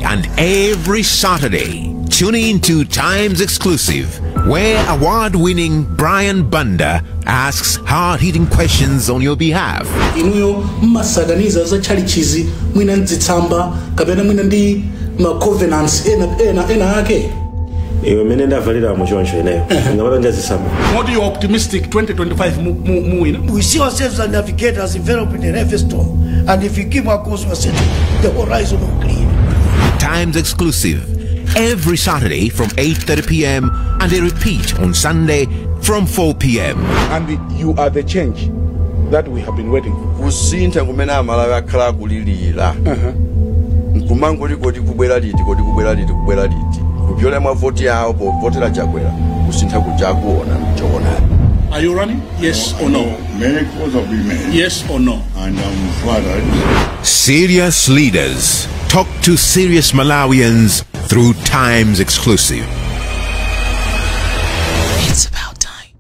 and every Saturday, tune in to Times Exclusive, where award-winning Brian Banda asks hard-hitting questions on your behalf. Inuyo mmasakaniza za chalichizi mwina nzitsamba kapena mwina ndi ma covenants ena ena ena ake. Iwe mene ndavalira muchoncho ineyo ngapata njazisamba. What, you optimistic 2025 muwina? We see ourselves as navigators enveloped in a heavy storm, and if we keep our course, we are setting the horizon of clear. Times Exclusive, every Saturday from 8:30 p.m. and a repeat on Sunday from 4 p.m. And you are the change that we have been waiting for. Kusintha kumene Amalawi akhala akulilira nkumangoti kodi kubwera liti, kodi kubwera liti, kubwera liti, kupyola mwa voti yawo povotera Chakwera, kusintha kuja kuona mchoonadi. Are you running? Yes or no? Many calls have been made. Yes or no? And I'm flattered. Serious leaders talk to serious Malawians through Times Exclusive. It's about time.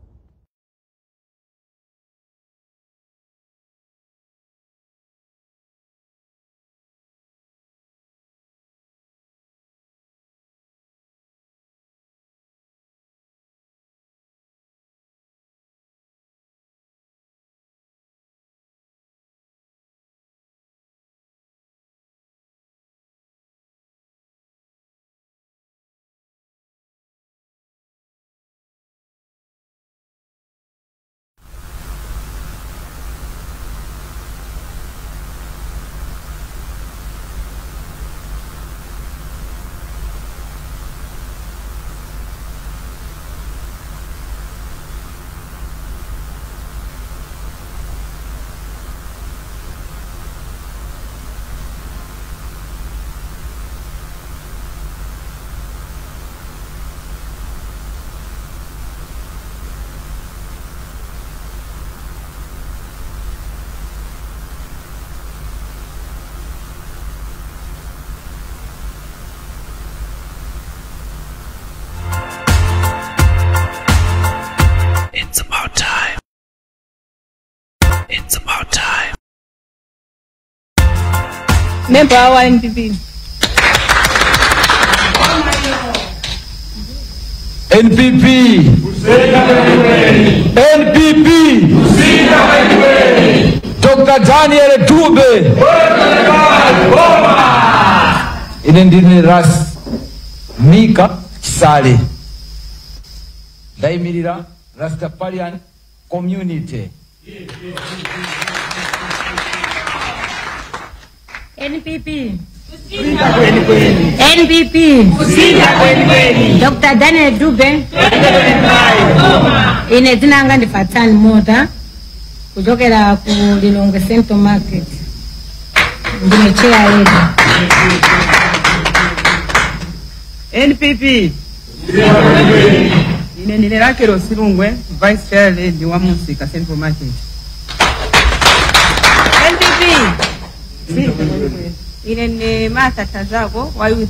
It's about time. It's about time. Member wa NPP. NPP. NPP. Dr. Daniel Dube. Ine ndine Ras Mika Chisale. Ndaimirira Rastafarian community. NPP. NPP. Dr. Daniel Dube. Ine dzina langa ndi Fatani Mota kuchokera ku Lilongwe Central Market. Ndine chair lady. NPP. Ine ndine Rakelo Silungwe, Vice Chair Lady wa Musika Central Market. NPP. Ine ni Martha Tazako wa youth.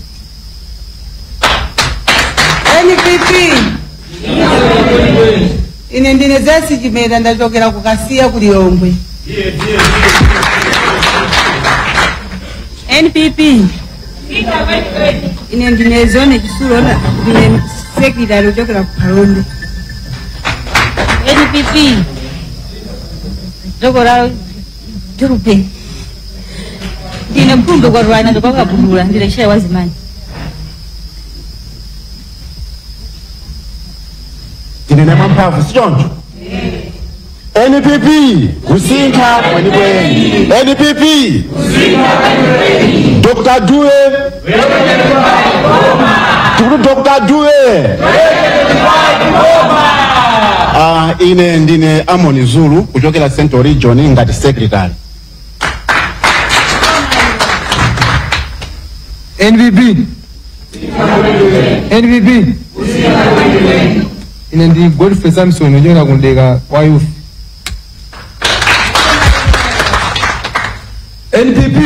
NPP. Ine ndine Zesi Chimeda ndachokera ku Kasiya ku Lilongwe. NPP. Ine ndine Zone Chisulo, ndine secretary kuchokera ku Phalombe. NPP. Dr. Dube. Ndine mpundu kwa Rwanda ndokakabudula ndine chair wa zimani. Ndine mwamphamvu sichoncho. NPP kusintha kwenikweni. NPP kusintha kwenikweni. Dr. Dube. Dr. Dube. Ine ndine Amoni Zulu kuchokera Central Region ngati secretary. NPP. NPP. Ine ndi Godfrey Samson kuchokera kundeka kwa youth. NPP.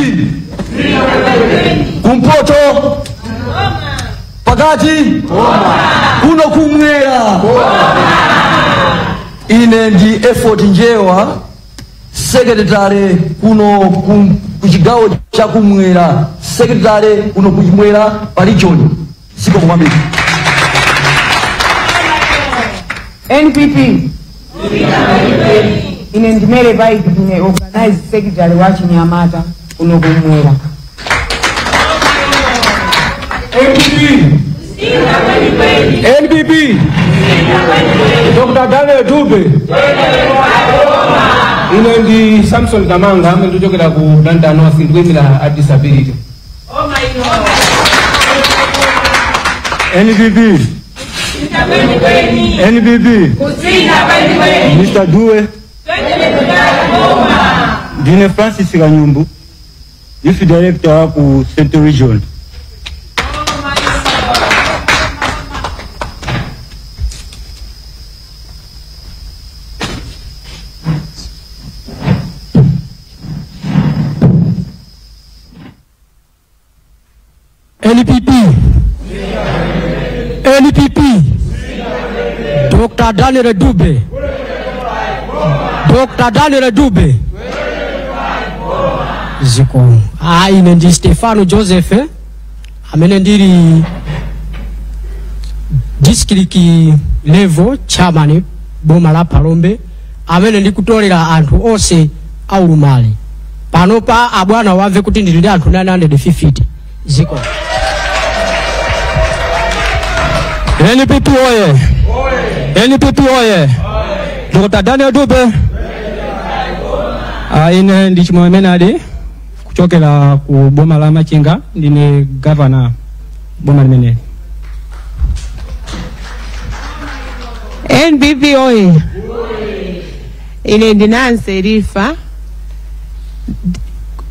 Kumpoto, pakati, kuno kumwera. Ine ndi Effort Njewa, secretary kuno kuchigawo cha kumwera secretary kuno kuchimwera pa region. Zikomo kwambiri. NPP. Ine ndimere bai ndine organized secretary wa Chinyamata kuno kumwera. NPP. NPP. Dr. Daniel Dube. Ine ndi Samson Kamanga amene ndikuchokera ku Blantyre North, ndikuyimira a disability. NPP. NPP. Mr. Due. Ndine Francis Kanyumbu, Youth Director wa ku Central Region. NPP. NPP. Dr. Daniel Dube. Dr. Daniel Dube. Ziko. Ine ndi Stefano Joseph amene ndili district level chairman boma la Palombe, amene ndikutolera anthu onse aulumali. Panopa abwana wamve kuti ndili ndi anthu 950. Ziko. NPP oye. NPP oye. Dr. Daniel Dube. Ine ndi Chimwemwe Menadi kuchokera ku boma la Machinga, ndine governor boma limeneli. NPP oye. Ine ndi Nancy Rifa,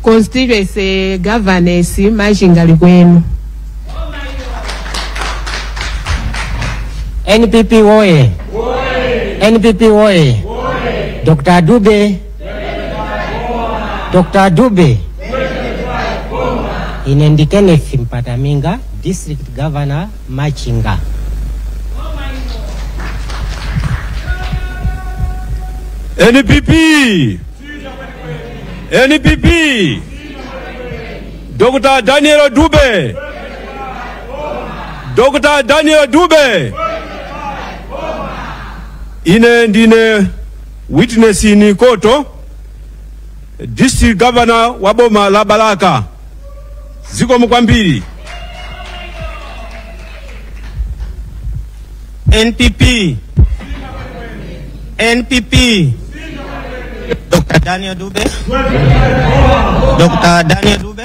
constituency governance Machinga likwenu. NPP oye. NPP oye. Dr. Dube. Dr. Dube. Ine ndi Kenneth Mpataminga, district governor Machinga. NPP. NPP. Dr. Daniel Dube. Dr. Daniel Dube. Ine ndine Witness Nikoto, district governor wa boma la Balaka. Zikomo kwambiri. NPP. NPP. Dr. Daniel Dube. Dr. Daniel Dube.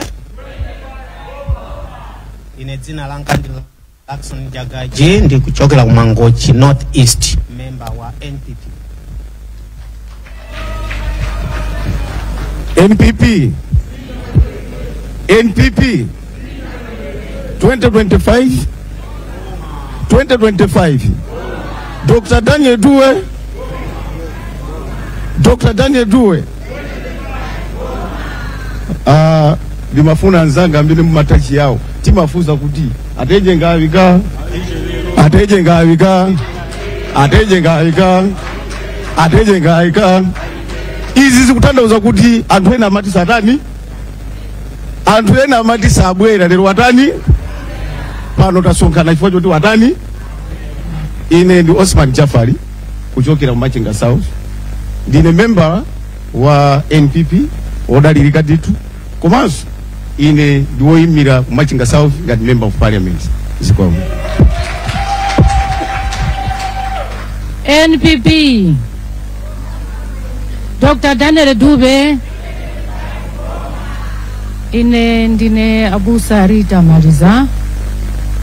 Ine dzina langa ndi Jackson Jagaji, ndi kuchokera ku Mangochi North East, member wa NPP. NPP. NPP 2025 2025 Dr. Daniel Dube. Dr. Daniel Dube. Ndimafuna nzanga mbili mumatachi yawo timafuza kuti ateje ngawika, ateje ngawika, ateje ngawika, ateje ngawika. Izi zikutanthauza kuti anthu ena amati satani, anthu ena amati sabwera, lero watani pano tasonkhana chifukwa choti watani. Ine ndi Osman Jafari kuchokera mu Machinga South, ndine member wa NPP wodalirika ndithu, komanso ine ndiwoyimira ku Machinga South ngati member of parliament. Zikomo. NPP. Dr. Daniel Dube. Ine ndine Abusa Rita Maliza,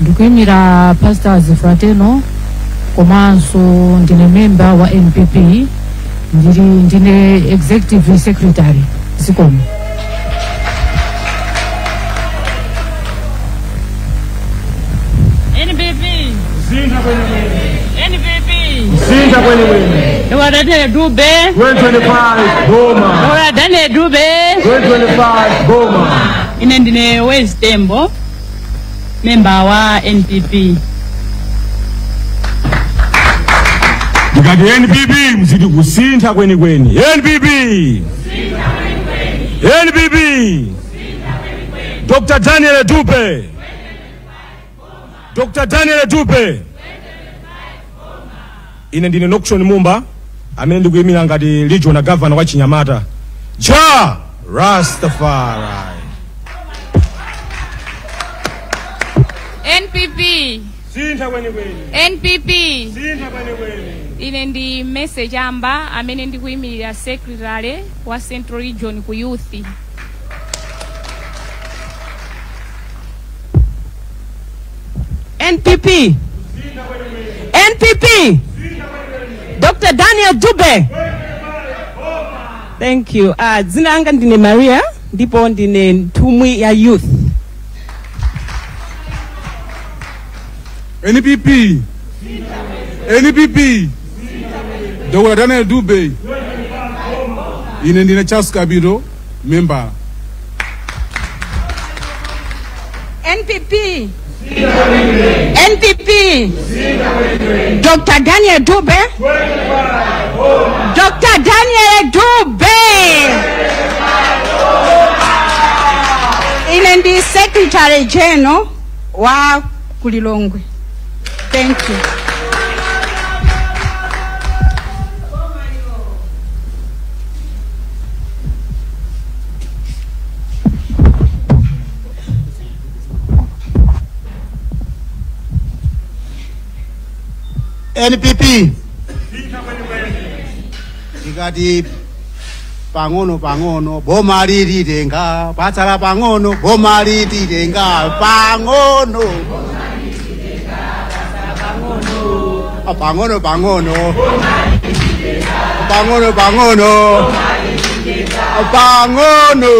ndikuyimira Pastors Frateno, komanso ndine member wa NPP, ndine executive secretary. Zikomo. NPP. NPP. Kusintha kwenikweni. Dr. Daniel Dube. 2025 Boma. Dr. Daniel Dube. 2025 Boma. Ine ndine West Tembo, member wa NPP. Ndikati NPP mzidi kusintha kwenikweni. NPP. NPP. Dr. Daniel Dube. Dr. Daniel Dube. Ine ndine Nokshon Mumba amene ndikuyimira ngati regional governor wa Chinyamata. Ja Rastafari. NPP. Sintha kwenikweni. NPP. Sintha kwenikweni. Ine ndi message amba amene ndikuyimirira secretary wa Central Region ku youth. NPP. NPP. Dr. Daniel Dube. Thank you. Dzina langa ndine Maria, ndipo ndine nthumwi ya youth. NPP. NPP. Dr. Daniel Dube. Ine ndine Charles Kabiro, member. NPP. NPP. Dr. Daniel Dube. Dr. Daniel Dube. Ine ndi Secretary General wa Kulilongwe. Thank you. NPP. Ikati pang'ono pang'ono boma lilitenga, patsala pang'ono boma lilitenga, pang'ono pang'ono pang'ono pang'ono pang'ono pang'ono.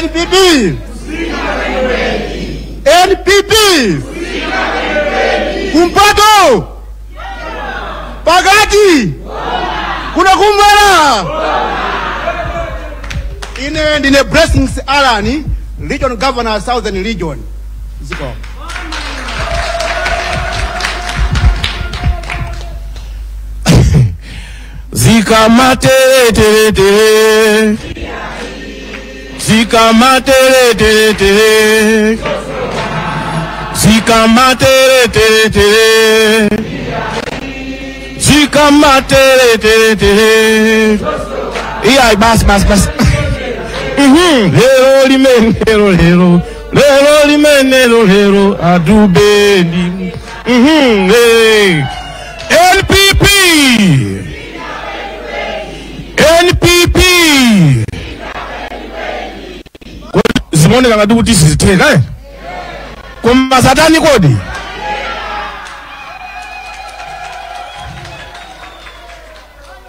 NPP. NPP. Kumpoto. Pakati. Kuna kumwera. Ine ndine Blessings Alani, Region Governor, Southern Region. Ziko. Zika matere tere tere. Zika matere tere tere. Zika matere tere tere. Zika matere tere tere. Iya, bas bas bas. Lero limenero lero. Lero limenero lero adubeni. NPP. NPP. Zimoneka ngati kuti sizitheka eh? Koma satani kodi?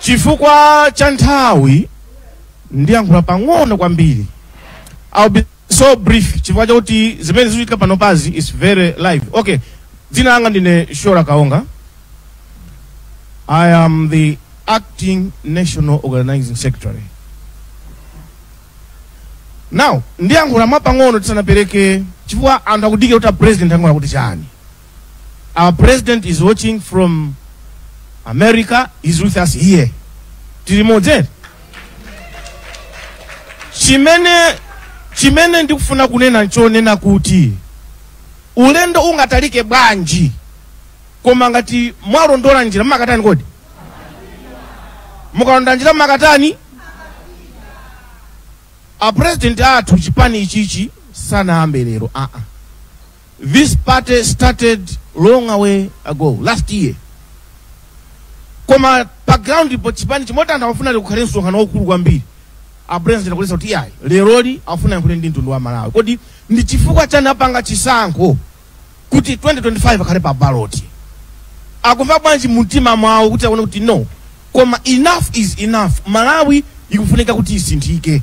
Chifukwa cha nthawi ndiyankhula pang'ono kwambiri. I'll be so brief chifukwa chakuti zimene zikuchitika pano pazi is very live. Okay, dzina langa ndine Shora Kaonga. I am the acting national organizing secretary. Now, ndiyankhula mwapang'ono tisanapereke chifukwa anthu akudikira kuti president angona kuti chani. Our president is watching from America, is with us here. Tili modze. Chimene ndikufuna kunena nchonena kuti ulendo ungatalike bwanji koma ngati mwalondola njira mmakatani kodi? Mukalonda njira mmakatani? A president athu chipani ichichi sanayambe lero. This party started long away ago, last year. Koma background ipo chipani chimoti anthu amafuna kukhale msonkhano waukulu kwambiri. A president akulesa kuti iyayi leroli afuna yankhule ndi mtundu wa Malawi. Kodi ndi chifukwa chani apanga chisankho kuti 2025 akhale pa ballot? Akumva bwanji mumtima mwawo kuti aone kuti no, koma enough is enough. Malawi ikufunika kuti isinthike.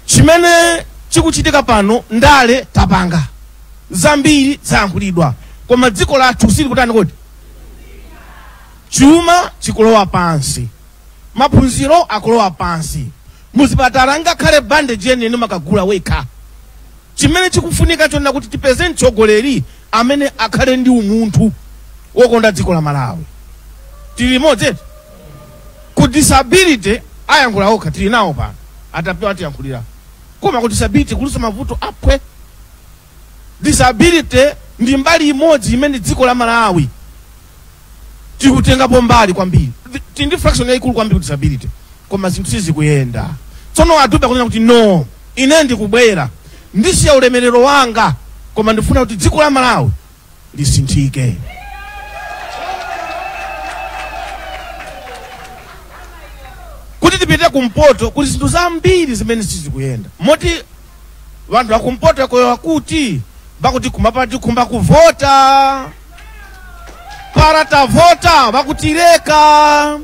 Chimene chikuchitika pano ndale tapanga zambiri zayankhulidwa, koma dziko lathu sili kutani kodi? Chuma chikulowa pansi, maphunziro akulowa pansi, muzipatala ngakhale bandage yenene makagula wekha. Chimene chikufunika chonena kuti tipeze mtsogoleri amene akhale ndi umunthu wokonda dziko la Malawi. Tili limodzi eti? Ku disability ayankhula okha, tili nawo pano atapewa atiyankhulira, koma ku disability kuliso mavuto apwe. Disability ndi mbali imodzi imene dziko la Malawi tikutengapo mbali kwambiri. Tili ndi fraction yayikulu kwambiri ku disability, koma zinthu sizikuyenda. Tsono aDube akunena kuti no, ine ndikubwera, ndisiya ulemerero wanga, koma ndifuna kuti dziko la Malawi lisinthike. Kuti tipite kumpoto kuli zinthu zambiri zimene sizikuyenda, moti vanthu akumpoto akoyowa kuti bakuti kumapati kumba kuvota para tavota bakutireka.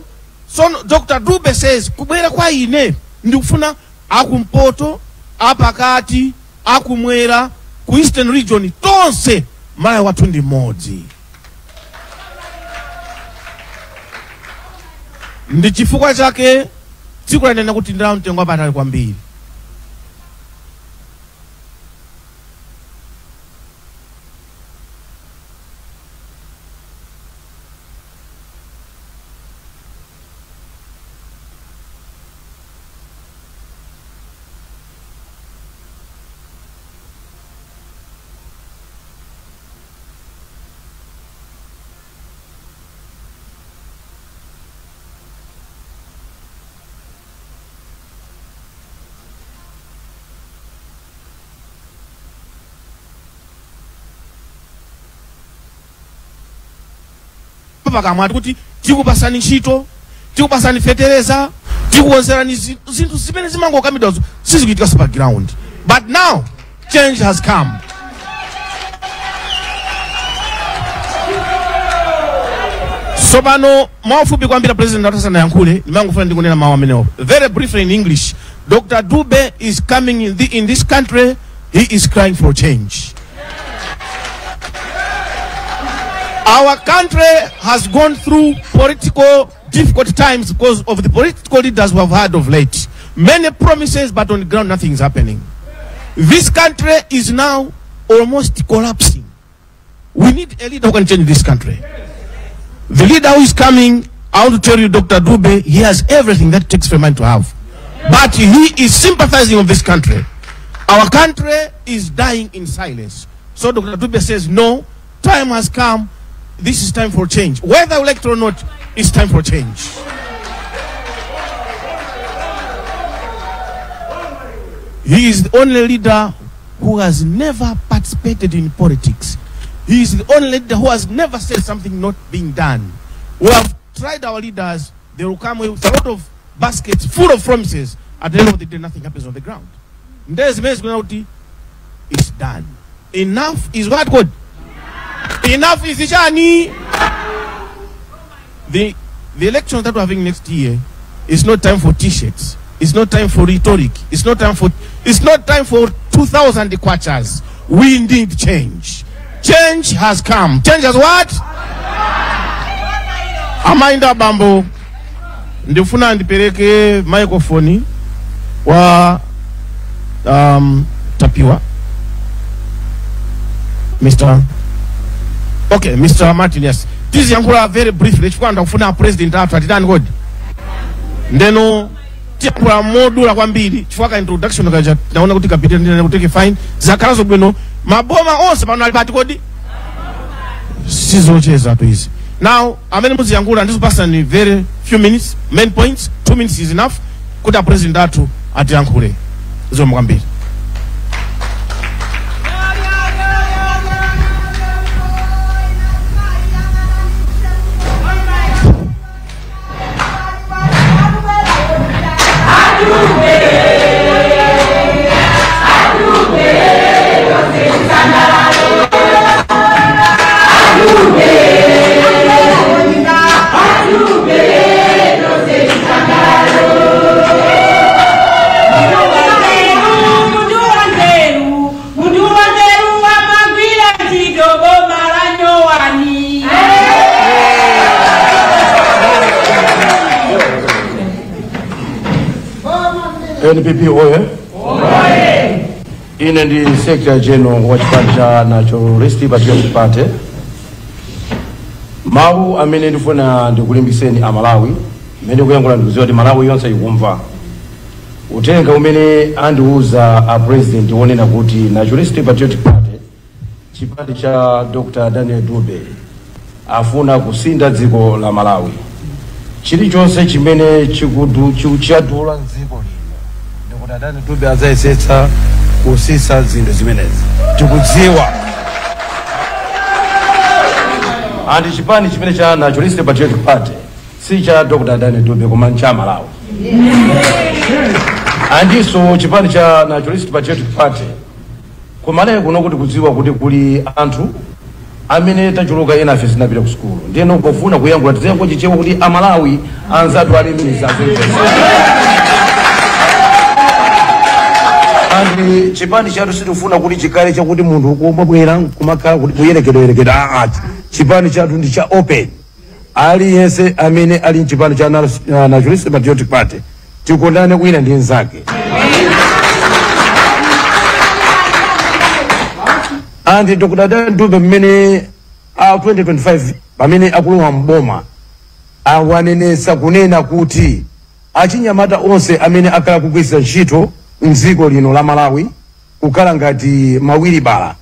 So Dr. Dube says kubwera kwa ine ndikufuna akumpoto, apakati, akumwera, ku Eastern Region tonse Malawi wathu ndi mmodzi. Ndi chifukwa chake tsiku lanena kuti ndalama mtengo wapatali kwambiri. Pakamwa kuti tikupasani ntchito, tikupasani fetereza, tikukonzerani zinthu zimene zimangokamidwazo sizikuchitika pa ground. But now change has come. Sopano mwafupi kwambiri president atasanayankhule, ndimangofuna ndikunena mawu amenewo very briefly in English. Dr. Dube is coming in this country. He is crying for change. Our country has gone through political difficult times because of the political leaders we have had of late. Many promises, but on the ground nothing is happening. This country is now almost collapsing. We need a leader who can change this country. The leader who is coming, I want to tell you, Dr. Dube, he has everything that takes for a man to have. But he is sympathizing with this country. Our country is dying in silence. So Dr. Dube says, no, time has come. This is time for change. Whether we like it or not, it's time for change. He is the only leader who has never participated in politics. He is the only leader who has never said something not being done. We have tried our leaders. They will come with a lot of baskets full of promises. At the end of the day, nothing happens on the ground. It's done. Enough is what good? Enough is Ishani. The elections that we're having next year, it's not time for t-shirts. It's not time for rhetoric. It's not time for 2,000 kwachas. We need change. Change has come. Change has what? Amainda bambo. Ndifuna ndipereke microphone wa Tapiwa. Mr. Okay, Mr. Martin, yes. This yankhula very briefly. Chifukwa ndakufuna president athu atitani kodi. Ndeno tiyankhula modula kwambiri chifukwa ka introduction kaja naona kuti kapiteni ndine kuteke fine. Zakhala zobwino maboma onse pano ali pati kodi. Sizocheza tu izi. Now, amene muziyankhula ndizopasa ni very few minutes, main points, 2 minutes is enough kuti a president athu atiyankhule. Zomwe kwambiri. NPP oye. Oye. Ine ndi Secretary General wa chipani cha Nationalist Patriotic Party. Mawu amene ndifuna ndikulimbikitseni Amalawi, mmene kuyankhula ndikudziwa kuti Malawi yonse ikumva uthenga umene andiuza a President wonena kuti Nationalist Patriotic Party, chipani cha Dr. Daniel Dube, afuna kusintha dziko la Malawi. Chilichonse chimene chadula mdziko lino, Dr. Daniel Dube adzayesetsa kusintha zinthu zimenezi. Tikudziwa andi chipani chimene cha Nationalist Patriotic Party si cha Dr. Daniel Dube koma ncha Malawi. Andiso chipani cha Nationalist Patriotic Party kumalawi kuno kuti kudziwa kuti kuli anthu amene tachuluka, ena afe sinapita ku sukulu, ndiyeno pofuna kuyankhula tiziyankhula Chichewa kuti Amalawi anzathu alimiza azimvesa. Andi chipani chathu sitifuna kuti chikhale chakuti munthu kumabwera kumakhala kuti kuyerekedwayerekedwa. Aa, chipani chathu ndi cha open. Aliyense amene ali mchipani cha Nationalist Patriotic Party, tikondane wina ndi nzake. Andi Dr. Dan Dube mmene a 2025 pamene akulowa mboma, awanenesa kunena kuti achinyamata onse amene akhala kugwiritsa ntchito mdziko lino la Malawi kukhala ngati mawiribala,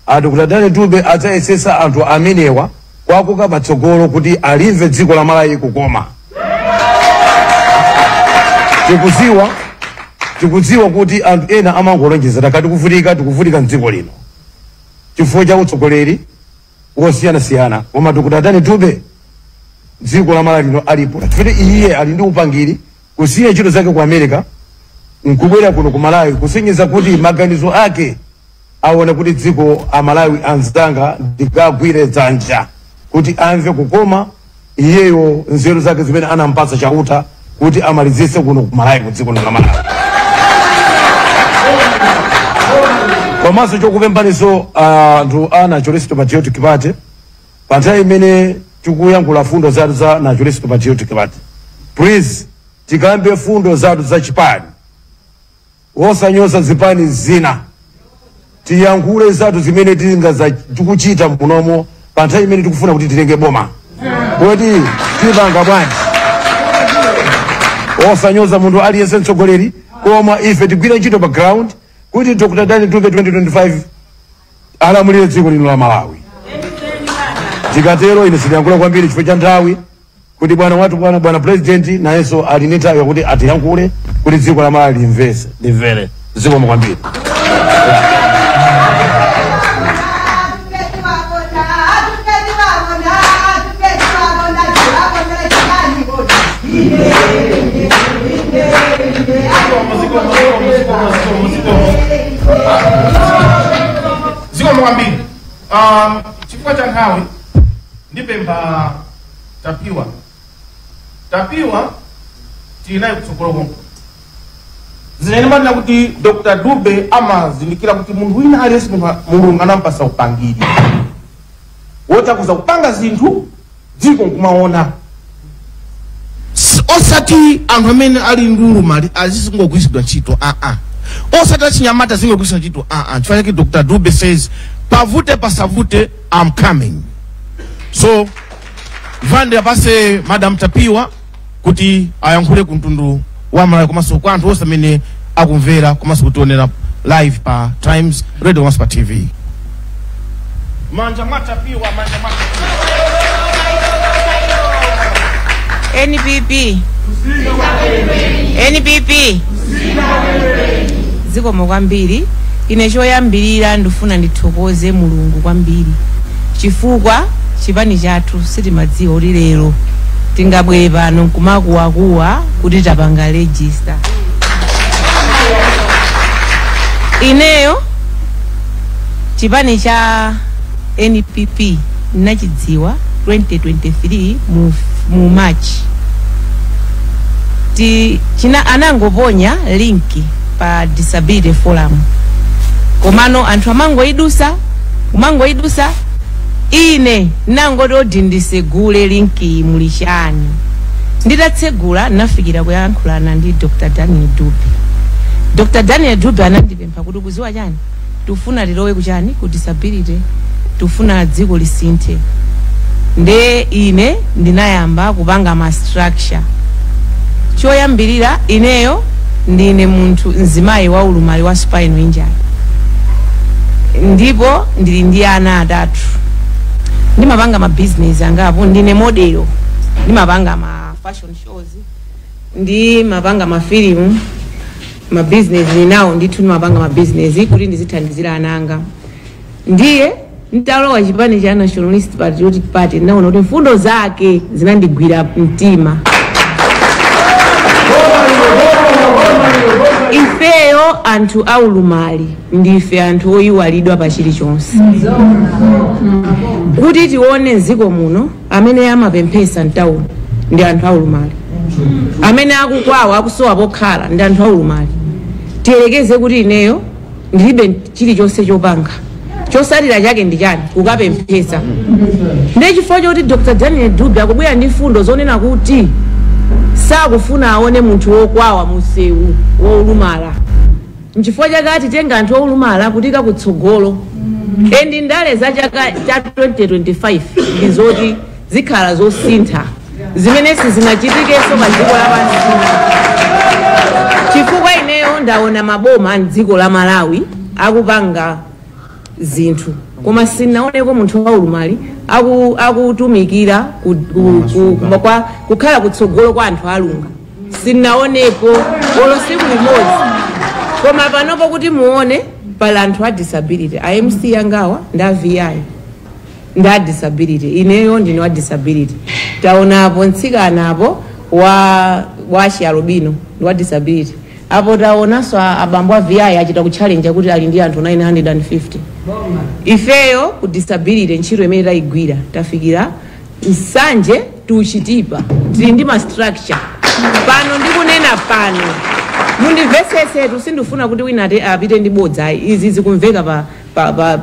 a Dr. Daniel Dube adzayesesa anthu amenewa kwakuka patsogolo kuti alimve dziko la Malawi kukoma. Tikudziwa kuti anthu ena amangolonjeza takati kuvutika, tikuvutika mdziko lino chifukwa cha utsogoleri wosiyanasiyana, koma Dr. Daniel Dube dziko la Malawi lino alipo chifukwa iye ali ndi upangiri kusiya ntchito zake ku America nkubwera kuno ku Malawi kusonyeza kuti maganizo ake aona kuti dziko Amalawi anzanga ndikagwire dzanja kuti amve kukoma iyeyo nzeru zake zimene anampatsa Chauta kuti amalizise kuno ku Malawi, ku dziko la Malawi. Komanso chokupemphaninso anthu a Nationalist Patriotic Party, pa nthawi imene tikuyankhula fundo zathu za Nationalist Patriotic Party, please tikambe fundo zathu za chipani, wosanyoza zipani zina. Tiyankhule zathu zimene tikuchita munomo pa nthawi imene tikufuna kuti tilenge boma, kuti tipanga bwanji, osanyoza munthu aliyense mtsogoleri, koma ife tigwire ntchito pa ground kuti Dr. Daniel Dube 2025 alamulire dziko lino la Malawi. Tikatero, ine sitiyankhula kwambiri chifukwa cha nthawi, kuti bwana wathu bwana President nayenso ali ndi nthawi yakuti atiyankhule kuti dziko la Malawi limvese limvere. Zikomo kwambiri. Zikomo kwambiri. Chifukwa cha nthawi ndipempha Tapiwa. Tapiwa tili naye kutsogolo konko. Zinene manena kuti Dr. Dube amazindikira kuti munthu wina aliyense Mulungu anampasa upangiri wotakuza kupanga zinthu dziko nkumaona, osati anthu amene ali ndi ulumali azizingogwiritsidwa ntchito aa, osati achinyamata azingogwiritsidwa ntchito aa. Chifukwa chake Dr. Dube says pavute pasavute, I'm coming. So vande apase Madam Tapiwa kuti ayankhule ku mtundu wa Malawi komanso kwa anthu onse amene akumvera komanso kutionera live pa Times Radio komanso pa TV. Manja mwa Tapiwa, manja mwa Tapiwa. NPP, NPP, zikomo kwambiri. Ine choyambirira ndifuna ndithokoze Mulungu kwambiri chifukwa chipani chathu sitimadziwa kuti lero tingabwere pano nkumakuwakuwa kuti tapanga register. Ineyo chipani cha NPP nachidziwa 2023 mu March. China anangoponya link pa Disability Forum, komano anthu amangoidusa kumangoidusa. Ine nangoti odi ndisegule link muli chani. Nditatsegula nafikira kuyankhulana ndi Dr. Daniel Dube. Dr. Daniel Dube anandipempha kuti kuziwa chani, tufuna tilowe kuchani ku disability, tufuna dziko lisinthe. Nde ine ndinayamba kupanga ma structure. Choyambirira, ineyo ndine munthu mzimayi wa ulumali wa spinal injury, ndipo ndili ndi ana 3. Ndimapanga ma business angapo, ndine model, ndimapanga ma fashion shows, ndimapanga ma film, ma business ninawo ndithu, ndimapanga ma business kuti ndizithandizira ana anga. Ndiye ntalowa chipani cha Nationalist Patriotic Party, ndinaona kuti mfundo zake zinandigwira mtima. Ifeyo anthu aulumali ndife anthu oyiwalidwa pa chilichonse. Kuti tione mdziko muno, amene amapemphesa mtawuni ndi anthu aulumali, amene akukwawa akusowa pokhala ndi anthu aulumali. Tiyelekeze kuti ineyo ndilibe chilichonse chopanga, chosalira chake ndi chani? Kukapemphesa. Ndiye chifukwa choti Dr. Daniel Dube akubwera ndi mfundo zonena kuti sakufuna aone munthu wokwawa musewu woulumala, nchifukwa chake atitenga anthu oulumala kutika kutsogolo. Endi ndale za chaka cha 2025 ndi zoti zikhala zosintha zimene sizinachitikenso pa dziko lapansi, chifukwa ineyo ndaona maboma mdziko la Malawi akupanga zinthu, koma sinaoneko munthu waulumali akutumikira kukhala kutsogolo kwa anthu alunga, sinaonepo olo siku limodzi. Koma panopo kuti muone, pali anthu a disability, a MC angawa ndi a VI ndi a disability, ineyo ndine wa disability. Taonapo mtsikanapo wa chialubino ndi wa disability apo. Taonanso abambo a VI achita kutchalenja kuti ali ndi anthu 950. Ifeyo ku disability ntchito imene tayigwira, tafikira Nsanje tuchitipa, tili ndi ma structure pano. Ndikunena pano, mundimvesesetu, sindifuna kuti wina apite ndi bodza, izi zikumveka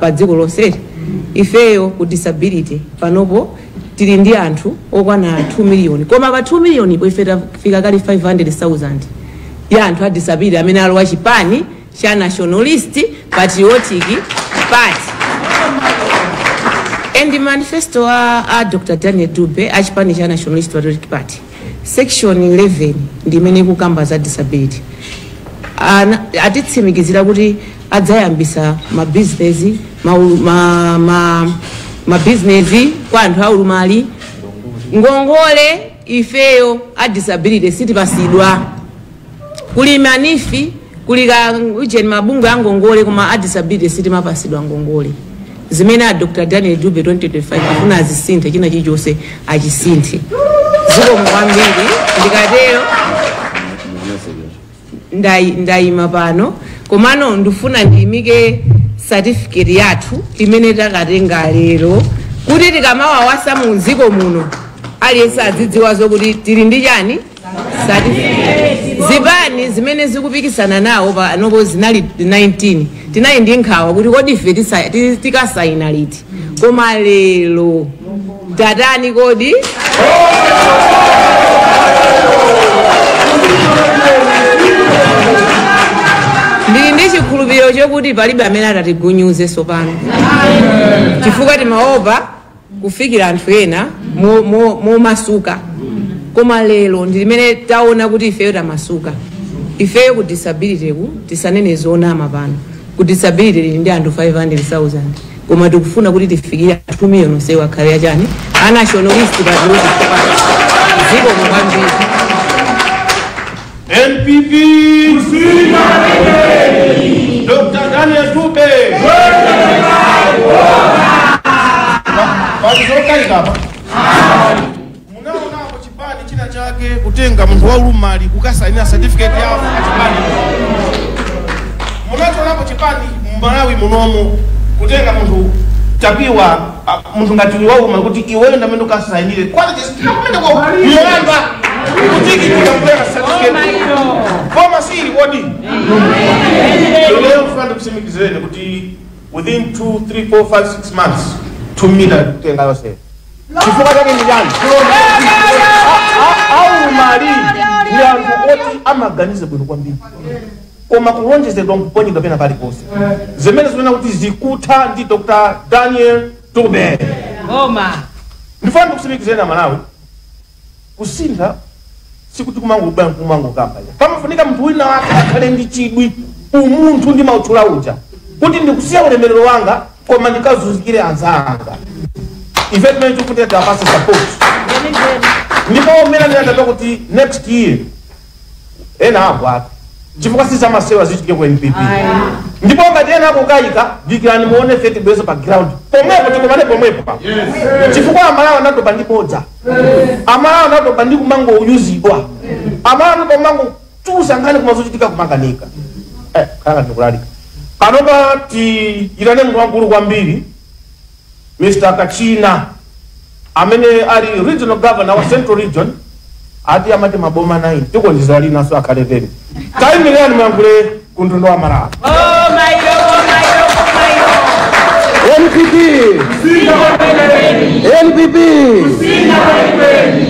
pa dziko lonseli. Ifeyo ku disability panopo tili ndi anthu okwana 2 million, koma pa 2 million ipo ife tafika kali 500,000 ya anthu a disability amene alowa chipani cha Nationalist Patriotic Party. And manifesto a Dr. Daniel Dube a chipani cha Nationalist Patriotic Party, section 11 ndi imene ikukamba za disability. Atitsimikizira kuti adzayambisa mabizinesi mabizinesi kwa anthu aulumali. Ngongole ifeyo a disability sitipasidwa. Kuli ma NEEF, kuli ka ujeni mabungwe a ngongole, koma a disability sitimapasidwa ngongole. Zimene a Dr. Daniel Dube 2025 afuna azisinthe, china chilichonse achisinthe. Zikomo kwambiri. Ndikatero ndayima pano, komano ndifuna ndiyimike certificate yathu imene takatenga lero, kuti tikamawawasa mu dziko muno aliyense adzidziwa zokuti tili ndi chani, certificate. Zipani zimene zikupikisana nawo panopo zinali 19. Tinali ndi nkhawa kuti kodi ife tikasayina liti, koma lero tatani kodi? Ndili ndi chikhulupiriro chokuti palibe amene atatigunyuze sopano, chifukwa timaopa kufikira anthu ena momasuka, koma lero ndi limene taona kuti ifeyo tamasuka. Ifeyo ku disability ku, tisanene zonama pano, ku disability lili ndi anthu 500,000, koma tikufuna kuti tifikire 2 million onsewo akhale achani, a Nationalist Patriotic Party. Zikomo kwambiri. NPP, Dr. Daniel Dube. Palizokaika apa. Munaonapo chipani china chake kutenga munthu waulumali kukasainira certificate yawo chipani? Munachonapo chipani Mmalawi munomu kutenga munthu tapiwa, munthu ngati wauma kuti iweyo ndamene ukasainire kwani kumene kwa muyamba kutiki kukampera certificate koma sili kodi? Lero mfuna ndikusimikizireni kuti within 2 3 4 5 6 months 2 million kutenga yonse. Chifukwa chake ndi chani? Aulumali ndi anthu oti amaganiza bwino kwambiri. Koma kulonjezedwa nkuponyedwa pena paliponse, zimene zikunena kuti zikutha ndi Dr. Daniel Dube. Boma. Ndifuna ndikutsimikizeni Amalawi, kusintha sikuti kumangobwera kumangokamba. Pamafunika munthu wina wake akhale ndi chidwi, umunthu ndi mautchula uja, kuti ndikusiya ulemerero wanga koma ndikazunzikire anzanga. Ife timene tikufunika tiwapase support. Ndipo mmene ndinadabwa kuti next year ena agwata, chifukwa sizamasewa zichitike ku NPP. Ndipo ngati ena akukayika, dikirani muone feti bwezo pa ground pomwepo, tikomane pomwepo, chifukwa Amalawi anatopa ndi bodza, Amalawi anatopa ndi kumangoyuzidwa, Amalawi anatopa kumangochusa nkhani kumazochitika kumakanika. Khala ndikulalika panopa, tiyitane munthu wamkulu kwambiri, Mr. Kachina, amene ali regional governor wa Central Region. Ati amati maboma 9, tikonjezera linaso akhale 10. Tayimirani muyankhule ku mtundu wa Malawi. Boma ilo, boma ilo, boma ilo. NPP! NPP!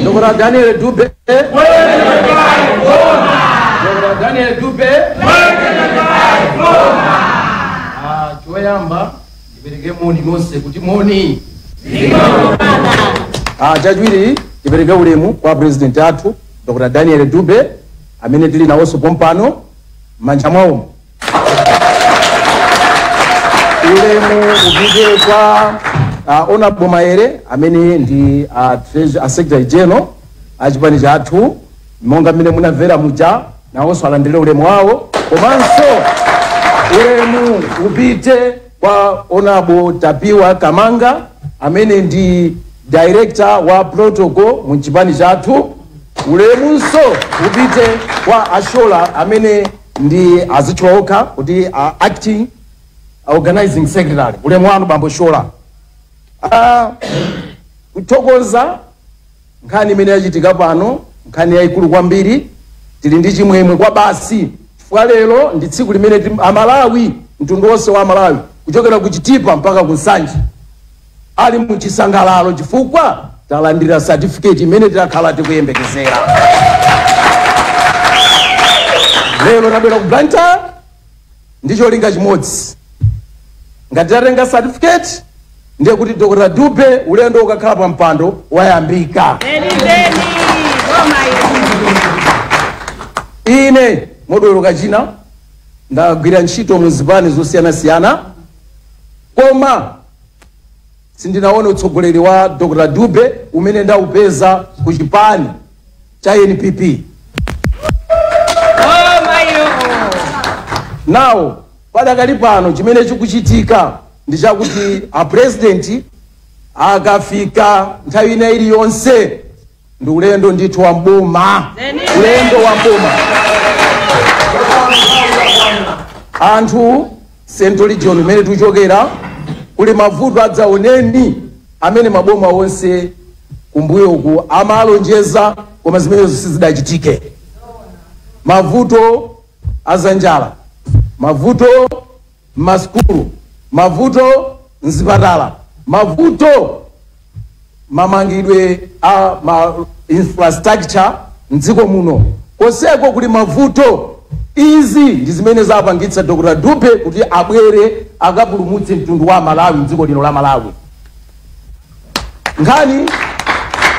Dr. Daniel Dube! Dr. Daniel Dube! Choyamba ndipereke moni nonse kuti moni. Chachiwiri tipereke ulemu kwa president athu Dr. Daniel Dube amene tili nawonso pompano m'manja mwawo. Ulemu upite kwa Honorable Maere amene ndi Secretary General a chipani chathu, monga mmene munamvera muja, nawonso alandire ulemu wawo. Komanso ulemu upite kwa Honorable Tapiwa Kamanga amene ndi director wa protocol mu chipani chathu. Ulemunso upite kwa Ashola amene ndi azitchula okha kuti acting organizing secretary. Ulemu wanu, bambo Shola. Kuthokoza nkhani imene yachitika pano, nkhani yayikulu kwambiri. Tili ndi chimwemwe kwa basi chifukwa lero ndi tsiku limene Amalawi, mtundu wonse wa Amalawi kuchokera ku Chitipa mpaka ku Nsanje ali muchisangalalo chifukwa talandira certificate imene takhala tikuyembekezera. Lero tabwera ku Blantyre ndi cholinga chimodzi: ngati tatenga certificate, ndiye kuti Dr. Dube ulendo ukakhala pa mpando wayambika. Zenizeni, boma ilo. Ine Modwelo Kachina ndagwira ntchito mu zipani zosiyanasiyana, koma sindinaone utsogoleri wa Dr. Dube umene ndawupeza ku chipani cha NPP. Boma ilo. Nawo padakali pano chimene chikuchitika ndi chakuti a president akafika nthawi ina iliyonse ndi ulendo ndithu wa mboma, ulendo wa mboma. Anthu Central Region imene tikuchokera kuli mavuto adzaoneni amene maboma onse kumbuyo uku amalonjeza, koma zimenezo sizidachitike. Mavuto azanjala, mavuto m'masukulu, mavuto mzipatala, mavuto mamangidwe a ma infrastructure mdziko muno, konseko kuli mavuto. Izi ndi zimene zapangitsa Dr. Dube kuti abwere akapulumutse mtundu wa Malawi mdziko lino la Malawi. Nkhani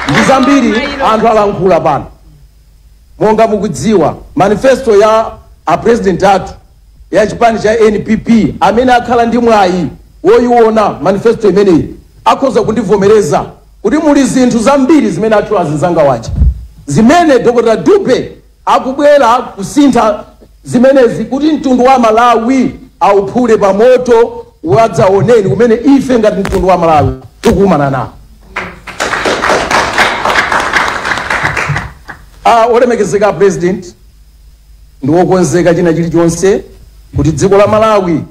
ndi zambiri, anthu alankhula pano. Monga mukudziwa, manifesto ya a president athu ya chipani cha NPP, amene akhala ndi mwayi woyiona manifesto imeneyi akhoza kundivomereza kuti muli zinthu zambiri zimene athu azinzanga waja, zimene Dr. Dube akubwera kusintha zimenezi kuti mtundu wa Malawi auphule pa moto wadzaoneni kumene ife ngati mtundu wa Malawi tikukumana nawo. Olemekezeka president ndi wokonzeka china chilichonse kuti dziko la Malawi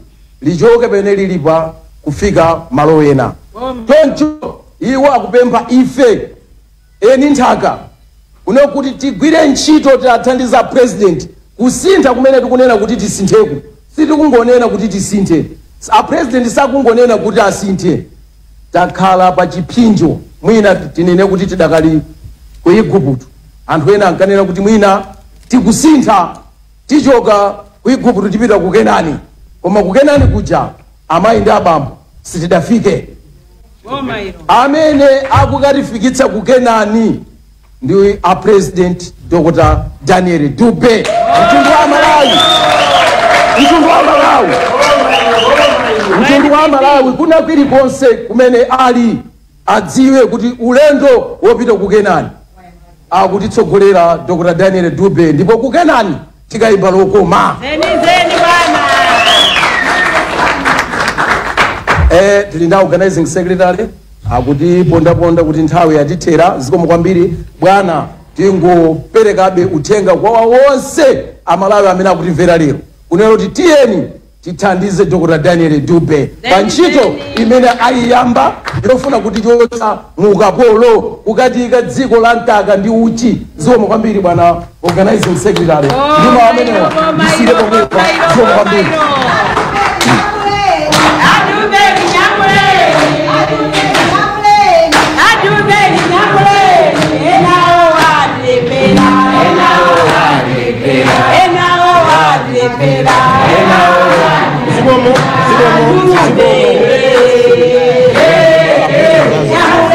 lichoke pene lilipa kufika malo ena. Choncho iwo akupempha ife eni nthaka kuno kuti tigwire ntchito, tiathandiza president kusintha kumene tikunena kuti tisintheku. Sitikungonena kuti tisinthe, a president sakungonena kuti asinthe. Takhala pa chipsinjo, mwina tinene kuti tidakali ku Igupto. Anthu ena ankanena kuti mwina tikusintha, tichoka ku Ku Igupto tipita ku Kenani, koma ku Kenani kuja amayi ndi abambo sitidafike. Amene akukatifikitsa ku Kenani ndi a President Dr. Daniel Dube. Mtundu wa Malawi, mtundu wa Malawi, mtundu wa Malawi kuna kulikonse kumene ali adziwe kuti ulendo wopita ku Kenani akutitsogolera Dr. Daniel Dube, ndipo ku Kenani tikayimba lokoma. Tili ndi organizing secretary akuti pondaponda kuti nthawi yatithera. Zikomo kwambiri bwana. Tingoperekabe uthenga kwa wonse Amalawi amene akutimvera lero kunena kuti tiyeni tithandize Dr. Daniel Dube pa ntchito imene ayiyamba yofuna kuti chotsa mu ukapolo kukatika dziko la mkaka ndi uchi. Zikomo kwambiri bwana organizing secretary, ndimo amenewa ndisire pomwepa. Zikomo kwambiri. Adubeni nyamuleni, adubeni nyamuleni, enawo walepera, enawo walepera, enawo walepera, enawo. Zikomo, zikomo,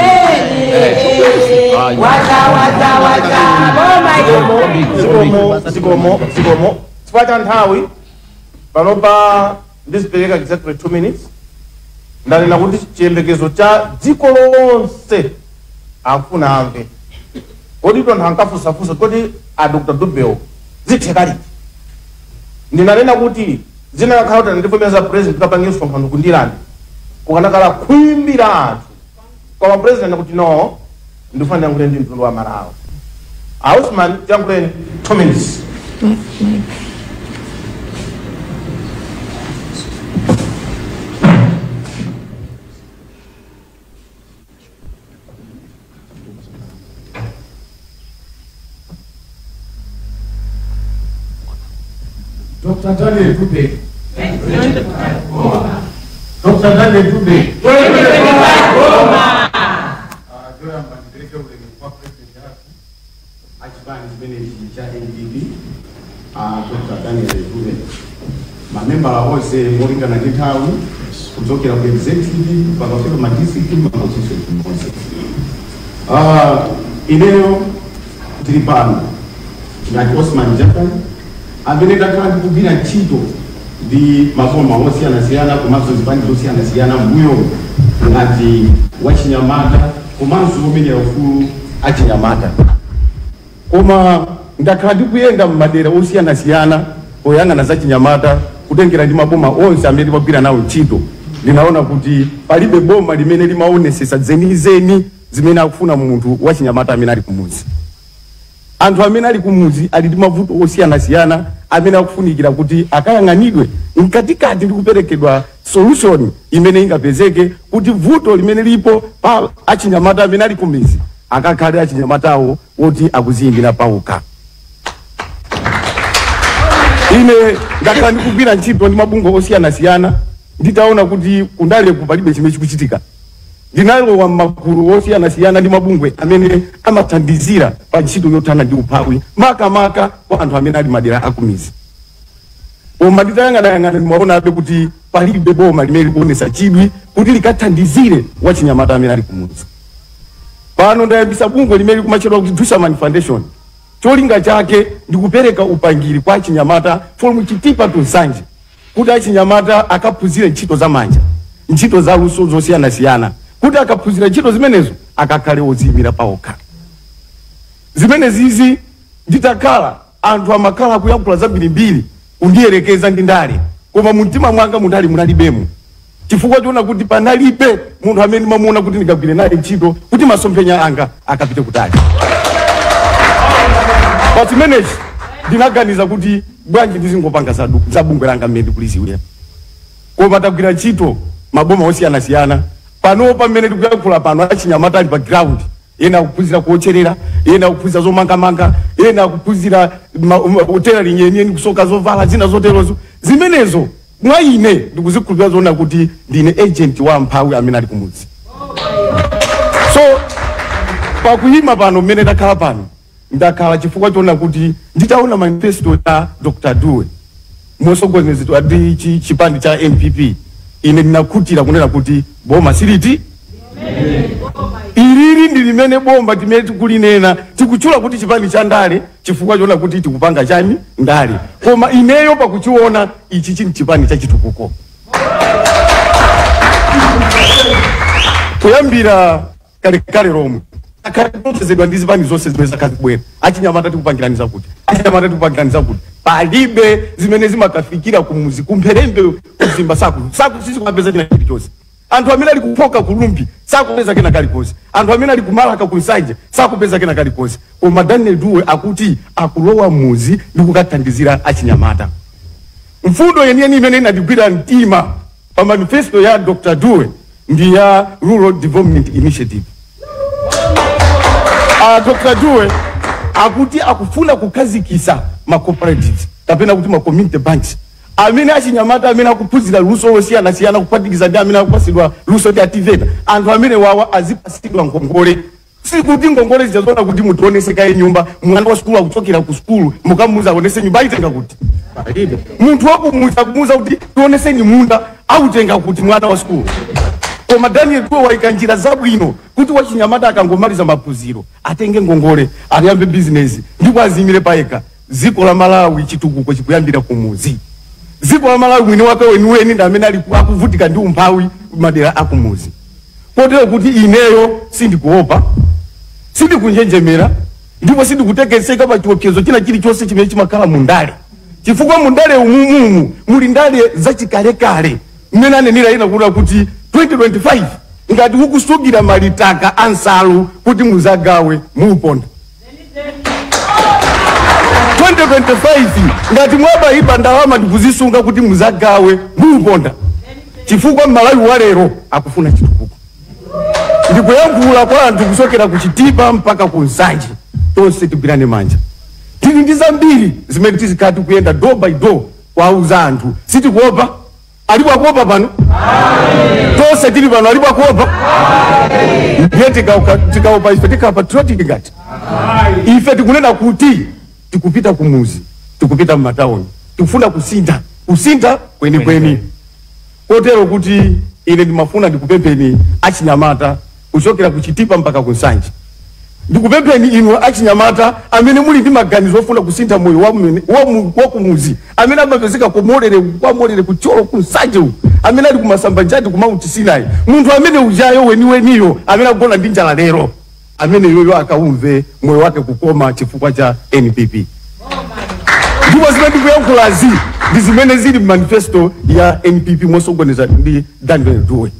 Nyamuleni, waza waza waza, boma yo. Zikomo, zikomo, zikomo. Chifukwa cha nthawi panopa ndizipereka exactly 2 minutes. Ndanena kuti chiyembekezo cha dziko lonse akufuna amve kodi anthu ankafunsafunsa kodi a Dr. Dubewo zitheka liti. Ndinanena kuti zinakakhala kuti ndivomeza president kapange msonkhano kundilani kukanakhala khwimbi la anthu, koma president akuti no, ndifuna ndiyankhule ndi mtundu wa Malawi. Ausman, tiyankhuleni 2 minutes. Dr. Daniel Dube. Dr. Daniel Dube. Choyamba ndipereke ulemu kwa president yathu achipani chimenechi cha NDP, Dr. Daniel Dube, mamembala onse molingana ndi nthawi kuchokera ku executive mpaka kufika ma district, ma constituency onse. Ineyo ndili pano ngati Osman Japan amene ndakhala ndikugwira ntchito ndi maboma osiyanasiyana komanso zipani zosiyanasiyana mbuyo ngati wachinyamata komanso womenyera ufulu achinyamata, koma ndakhala ndikuyenda m'madera osiyanasiyana poyang'ana za chinyamata kutengera ndi maboma onse amene timagwira nawo ntchito. Ndinaona kuti palibe boma limene limaonesesa zenizeni zimene akufuna munthu wachinyamata amene ali kumudzi. Anthu amene ali kumudzi ali ndi mavuto osiyanasiyana amene akufunikira kuti akayang'anidwe mkatikati ndi kuperekedwa solution imene ingapezeke kuti vuto limene lipo pa achinyamata amene ali kumidzi akakhale achinyamatawo woti akuziyimbira pawokha. Ine ndakhala ndikugwira ntchito ndi mabungwe osiyanasiyana. Nditaona kuti kundaleku palibe chimene chikuchitika, ndinalowa m'magulu osiyanasiyana ndi mabungwe amene amathandizira pa ntchito yothana ndi umphawi, makamaka kwa anthu amene ali madera akumidzi. Koma nditayang'anayang'ana ndimaonabe kuti palibe boma limene likuonesa chidwi kuti likathandizire wachinyamata amene ali kumudzi. Pano ndayambisa bungwe limene likumatchedwa kuti Dushaman Foundation. Cholinga chake ndikupereka upangiri kwa achinyamata from Chitipa to Nsanje kuti achinyamata akaphunzire ntchito za manja, ntchito za luso zosiyanasiyana, kuti akaphunzira ntchito zimenezo akakhale odziyimira pawokha. Zimenezizi nditakhala anthu amakhala kuyankhula zambirimbiri kundiyerekeza ndi ndale, koma mumtima mwanga mundali munalibemo, chifukwa choona kuti panalibe munthu amene mamuona kuti ndingagwire naye ntchito kuti masomphenya anga akapite kutali. Pa chimenechi ndinaganiza kuti bwanji ndizingopanga za bungwe langa mmene ndikuliziwira. Koma tagwira ntchito maboma osiyanasiyana. Panopa pamene tikuyankhula pano achinyamata ali pa ground, ena akuphunzira kuotcherera, ena akuphunzira zomangamanga, ena akuphunzira tailoring yeniyeni, kusoka zovala zina zoterozo. Zimenezo mwa ine ndikuzikhulupirira zoona kuti ndine agent wa amphawi amene ali kumudzi. So pakuyima pano mmene ndakhala pano, ndakhala chifukwa choona kuti nditaona manifesto ya Dr. Dube mosogozedwa ndi chipani cha NPP, ine ndinakhutira kunena kuti boma siliti ilili ndi limene bomba timene tikulinena, tikuchula kuti chipani cha ndale chifukwa chona kuti tikupanga chani ndale, koma ineyo pakuchiona ichi chini chipani cha chitukuko. Kuyambira kalekale lomwe akatozedwa ndi zipani zonse zimene zakazibwera, achinyamata tikupangiraniza kuti, achinyamata tikupangiraniza kuti, palibe zimene zimakafikira kumuzi kumpherembe kuzimba saku sisi kumapeza china chilichonse. Anthu amene ali kuphoka kulumbi sakupeza kena kalikonse, anthu amene ali kumalaka kunsanje sakupeza kena kalikonse, koma Daniel Dube akuti akulowa muzi ndi kukathandizira achinyamata. Mfundo yeniyeni imene inandigwira mtima pa manifesto ya Dr. Dube ndi ya Rural Development Initiative. Dr. Dube akuti akufuna kukhazikitsa ma cooperatives kapena kuti ma community banks amene achinyamata amene akuphunzira luso losiyanasiyana kuphatikiza ndi amene akupasidwa luso ndi ativeta, anthu amene wawa azipasidwa ngongole. Sikuti ngongole zichazona kuti munthu onese kaye nyumba, mwana wa sukulu akuchokera ku sukulu mukamuuza aonese nyumba aitenga kuti, munthu wakumuza kumuuza kuti tioneseni munda autenga kuti mwana wa sukulu. Koma Daniel Dube waika njira zabwino kuti wachinyamata akangomaliza maphunziro atenge ngongole ayambe bizinesi ndipo azimire payekha. Dziko la Malawi chitukuko chikuyambira kumuzi. Dziko la Malawi mwini wake weniweni ndi amene ali akuvutika ndi umphawi madera akumuzi. Kotero kuti ineyo sindikuopa, sindikunjenjemera, ndipo sindikutekeseka pa chiopsezo china chilichonse chimene chimakhala mundale, chifukwa mundale umumumu muli ndale zachikalekale mmene anenera ina kuda kuti 2025 ngati ukusungira malitaka ansalu kuti muzagawe muuponda. 2025 ngati mwabayipa ndalama ndikuzisunga kuti muzagawe muuponda, chifukwa Malawi walero akufuna chitukuko. Ndikuyankhula kwa anthu kuchokera ku Chitipa mpaka ku Nsanje, tonse tigwirane manja. Tili ndi zambiri zimene tizikati kuyenda door by door kwauza anthu, sitikuopa. Alipo akuopa pano? Tonse tili pano, alipo akuopa? Ndiye tikaopa ife tikhala patriotic ngati ife tikunena kuti tikupita kumuzi, tikupita m'matawuni, tikufuna kusintha, kusintha kwenikweni. Kotero kuti ine ndimafuna ndikupempheni achinyamata kuchokera ku Chitipa mpaka ku Nsanje, ndikupempheni inu achinyamata amene muli ndi maganizo ofuna kusintha moyo wa kumuzi, amene amapezeka kumolere kwamolere kucholo ku Nsanje uku, amene ali kumasamba njati ku Mount Sinai, munthu amene ujayo weniweniyo amene akugona ndi njala lero, amene yoyo akaumve moyo wake kukoma chifukwa cha NPP. Ndipo zimene ndikuyankhulazi ndi zimene zili manifesto ya NPP mosogoneza ndi Daniel Dube.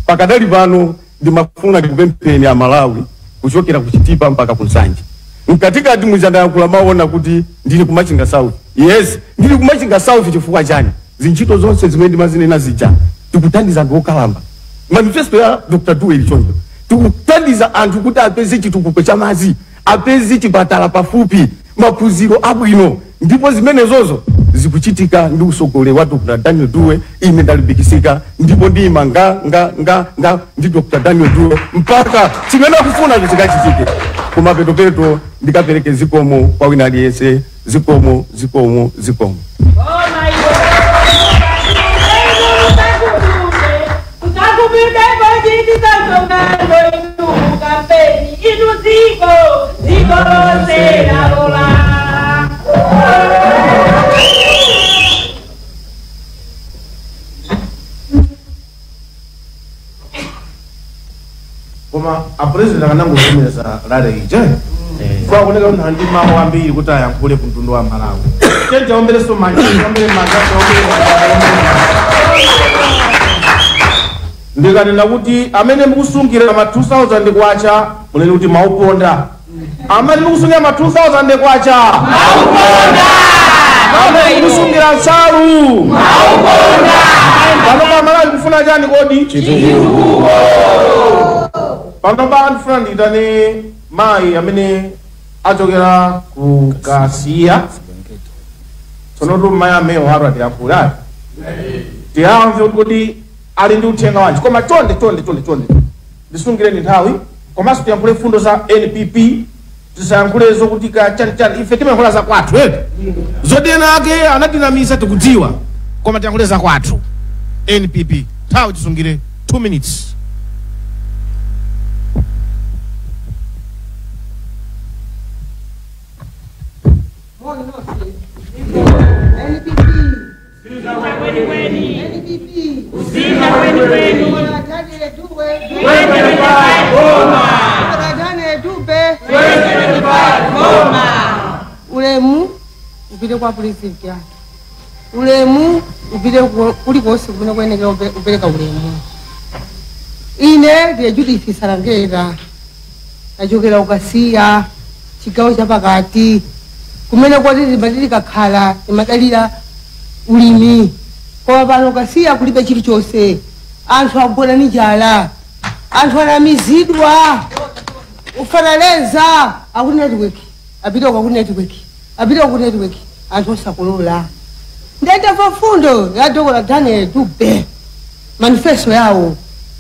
Pakadali pano ndimafuna ndikupempheni a Malawi kuchokera ku Chitipa mpaka ku Nsanje. Mkatikati mujandayankhula maona kuti ndili ku Machinga South. Yes, ndili ku Machinga South chifukwa chani? Zintchito zonse zimene ndimazinena zija tikuthandiza anthu okalamba. Manifesto ya Dr. Dube ili choncho, tikuthandiza anthu kuti apeze chitukuko cha madzi, apeze chipatala pafupi, maphunziro abwino, ndipo zimenezozo zikuchitika ndi usogoleri wa Dr. Daniel Dube. Ine ndalimbikisika ndipo ndiyima nga nga nga nga ndi Dr. Daniel Dube mpaka chimene akufunacho chikachitike. Koma petopeto ndikapereke zikomo kwa wina aliyense. Zikomo, zikomo, zikomo. Koma a president akanangovomereza lale ije kwakuoneka kuti ndi mawu ambiri kuti ayankhule ku mtundu wa Malawi. Tente ombereso manja, ombere manja, ombere manja. Ndikanena kuti amene mukusungira ma 2000 kwacha munene kuti mauponda. Amene mukusungira ma 2000 kwacha mauponda. Amene mukusungira nsalu mauponda. Pano pa Malawi kufuna chani kodi? Chitukuko. Pano pa anthu nditane mayi amene achokera ku Kasiya. Tsono tu mayi amewo atu atiyankhula. Tiyamve kuti ali ndi uthenga wanji. Koma chonde chonde chonde chonde ndisungireni nthawi, komanso tiyankhule mfundo za NPP Tisayankhule zokuti ka chani chani, ife timayankhula za kwathu eti. Zodena ake anatinamisa tikudziwa, koma tiyankhule za kwathu. NPP nthawi tisungire 2 minutes. Ulemu upite kwa president yathu, ulemu upite kulikonse kumene kuyenekera upereka ulemu. Ine ndiye Judith Salangeta, nachokera Ukasiya, chigawo chapakati, kumene kwati timati tikakhala timadalira ulimi, koma pano Ukasiya kulibe chilichonse. Anthu agona ni njala, anthu anamizidwa ufanaleza aku network, apita ku network, apita ku network, anthu osakolola. Ndendamva fundo ya Dr. Daniel Dube, manifesto yawo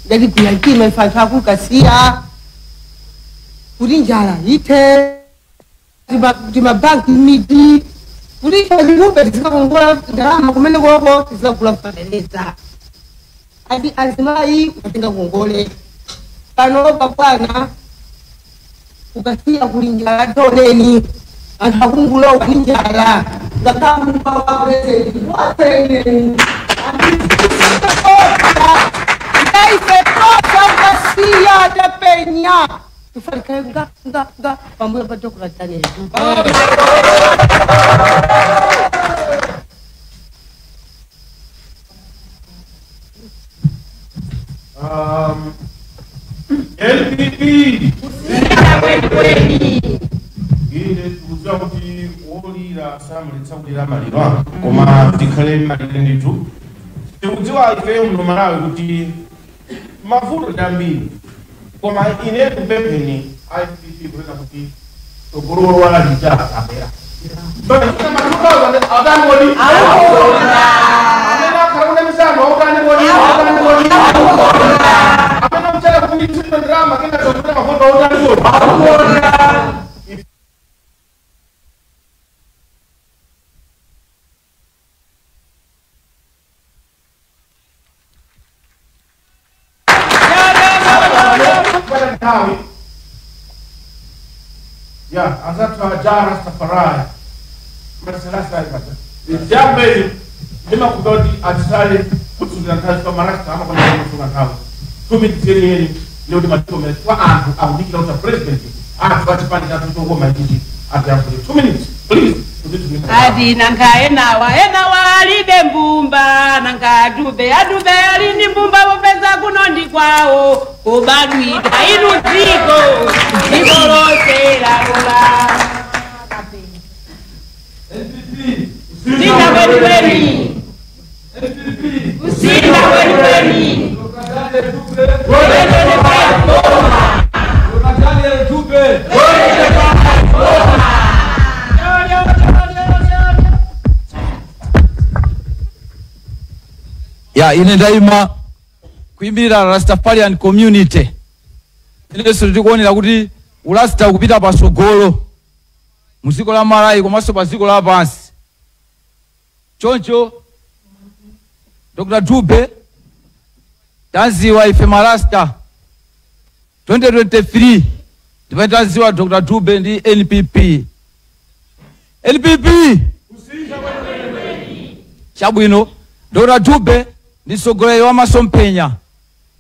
ndaligwira mtima ife anthu aku Ukasiya kuti njala ithe, timabanki midi kuti ife tizikakongola ndalama kumene koko tizikagula kufaneleza. Adi azimayi kutenga kongole pano papana Ukasiya kuli njala toleni anthu akungulowa ni njala ngakampa wa president wateneni ndaife tosa Ukasiya tapenya tufarikayo nga nga nga pambuyo pa Dr. Daniel Dube. NPP ine tikudziwa kuti wolira samalitsa kulira maliro, koma tikhale malire ndithu. Tikudziwa ifeyo muno Malawi kuti mavuto ndi ambiri, koma ine kupempheni IPP kunena kuti tsogolo lowala lija abwera. Atani amene akhala kunamisano autani kodi autani kodi amene amchala kuti ndalama kena zokuta mavuto autani kodi akuona. Ya, azathu aja Rastafari. Masalasa ibata. Jambe ndima kudoti atisale kutsungira nthawi kwa marasta ama kona kusunga nthawi. 2 minutes yeni leo timatome kwa anthu akudikira kuti president anthu achipani chathu chokoma ichi atiyankhule. 2 minutes please. Ati nanka enawa enawa alibe mbumba, nanka adube adube alini mbumba popeza kuno ndi kwawo kubadwida inu dziko dziko lonse lalola. Kusinda kwenikweni, kusinda kwenikweni, boma. Ya ine ndayima kuyimirira Rastafarian community. Inenso tikuonera kuti urasta ukupita pasogolo mu dziko la Malawi komanso pa dziko lapansi. Choncho Dr. Dube tanziwa ife marasta 2023 ndipo tanziwa Dr. Dube ndi NPP. NPP chabwino. Dr. Dube ndi mtsogoleri wa masomphenya.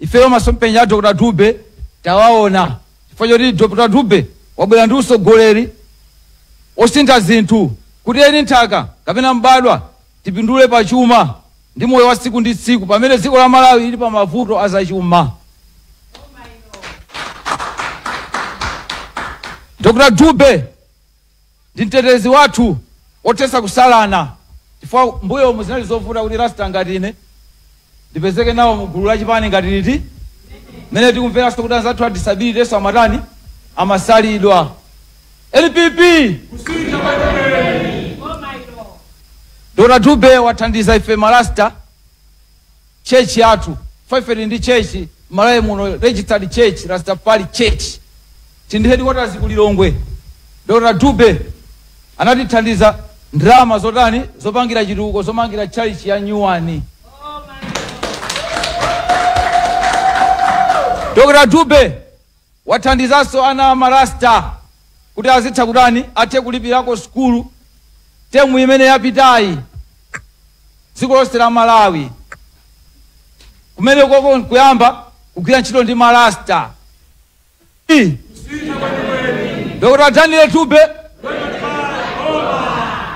Ifeyo masomphenya a Dr. Dube tawaona chifukwa choti Dr. Dube wabwera ndi utsogoleri osintha zinthu kuti eni nthaka kapena mbadwa tipindule pa chuma ndi moyo wa tsiku ndi tsiku pamene dziko la Malawi lili pa mavuto azachuma. Dr. Dube ndi mtetezi wathu othetsa kusalana chifukwa mbuyo muzinali zovuta kuti rasta ngati ine ndipezeke nawo mugulu la chipani ngati liti mene tikumveranso kuti anzathu a disability eso amatani amasalidwa. NPP Dr. Dube wathandiza ife marasta church yathu. Ife ndi church Malawi muno, registered church, Rastafari church, tindi headquarters ku Lilongwe. Dr. Dube anatithandiza ndalama zotani zopangira chitukuko zomangira church ya nyuwani. Dr. Dube wathandizanso ana amarasta kuti azitha kutani athe kulipirako sukulu temu imene yapitayi dziko lonse la Malawi kumene koko nkuyamba kugwira ntchito ndi marasta. Dr. Daniel Dube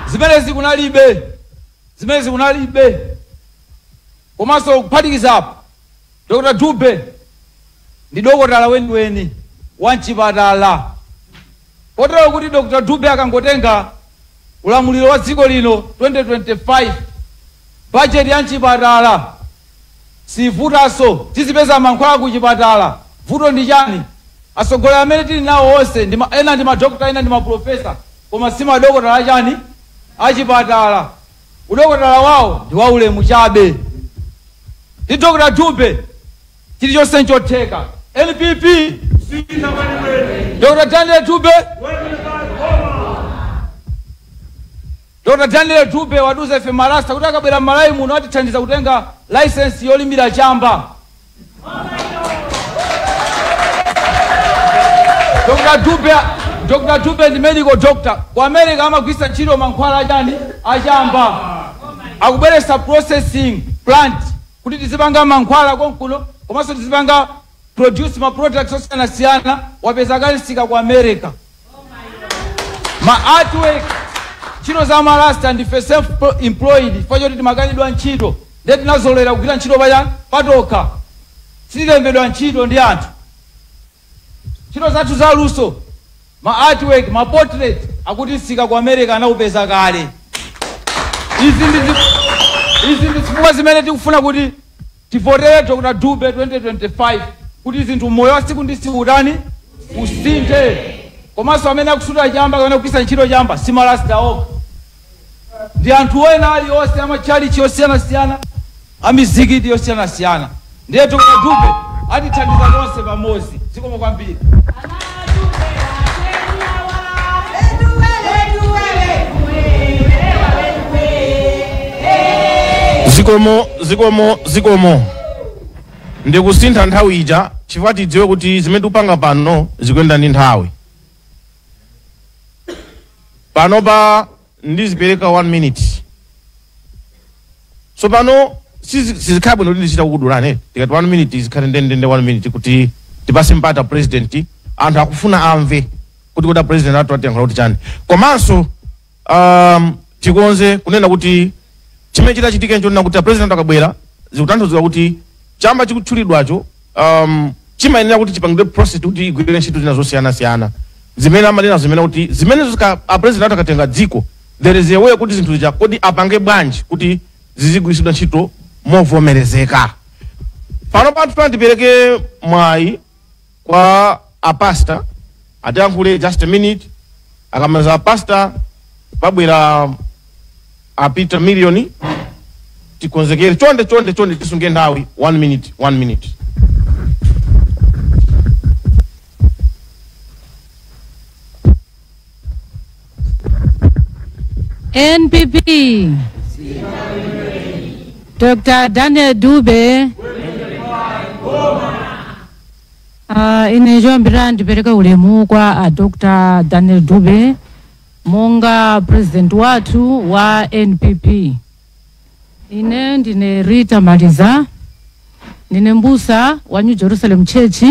zimene zikunalibe, zimene zikunalibe. Komanso kuphatikizapo Dr. Dube ndi dokotala weniweni wa mchipatala, kotero kuti Dr. Dube akangotenga ulamuliro wa dziko lino 2025 bajeti ya mchipatala sivutanso, tizipeza mankhwala ku chipatala. Vuto ndi chani? Atsogoleri amene tili nawo onse ena ndi madokota, ena ndi maprofesa, koma si madokotala achani achipatala. Udokotala wawo ndi waulemu chabe. Ndi Dr. Dube chilichonse nchotheka. NPP Dr. Daniel Dube, Dr. Daniel Dube waduza ife marasta kuti akabwera Malawi muno atithandiza kutenga license yolimira chamba. Dr. Dube ndi medical doctor. Ku America amagwisa ntchito mankhwala achani achamba. Akubweretsa processing plant kuti tizipanga mankhwala konkuno, komanso tizipanga produce ma products osiyanasiyana. Wapeza kalisika ku America. Ma artwork ntchito za marasta ndife self employed chifukwa choti timakanidwa ntchito, ndiye tinazolera kugwira ntchito pacha patokha, sitilembedwa ntchito ndi anthu. Ntchito zathu za luso, ma artwork, ma portrait akuti sika ku America anakupeza kale. Izi ndi zifukwa zimene tikufuna kuti tivotere Dr. Dube 2025 kuti zinthu moyo wa tsiku ndi tsiku utani usinthe. Komanso amene akusuta chamba kapena kugwisa ntchito chamba si marasta okha, ndi anthu ena aliwonse amachalichi osiyanasiyana, amizikiti yosiyanasiyana. Ndiye Dr. Dube atithandiza tonse pamodzi. Zikomo kwambiri. Zikomo, zikomo, zikomo. Ndikusintha nthawi ija chifukwa tidziwe kuti zimene tikupanga pano zikuyenda ndi nthawi. Pano pa ndizipereka 1 minute. So pano sizikhala bwino kuti ndichita kukudulani. Tikati 1 minute zikhale ndendende 1 minute kuti tipase mpata president, anthu akufuna amve kuti kuda president athu atiyankhula kuti chani. Komanso tikonze kunena kuti chimene chitachitike nchonena kuti president akabwera zikutanthauza kuti chamba chikutchulidwacho chimayenera kuti chipangidwe process kuti igwire ntchito zina zosiyanasiyana zimene amanena, zimene kuti zimene zika a president akatenga dziko there is a way kuti zinthu zija kodi apange bwanji kuti zizigwiritsidwa ntchito movomerezeka. Pano panthu tipereke mwayi kwa apasta atiyankhule just a minute. Akamaliza apasta pabwera apita milioni. Tikonzekere chonde chonde chonde, tisunge nthawi 1 minute 1 minute. NPP Dr. Daniel Dube. Ine choyambirira ndipereke ulemu kwa Dr. Daniel Dube monga president wathu wa NPP. Ine ndine Rita Maliza, ndine mbusa wa New Jerusalem Church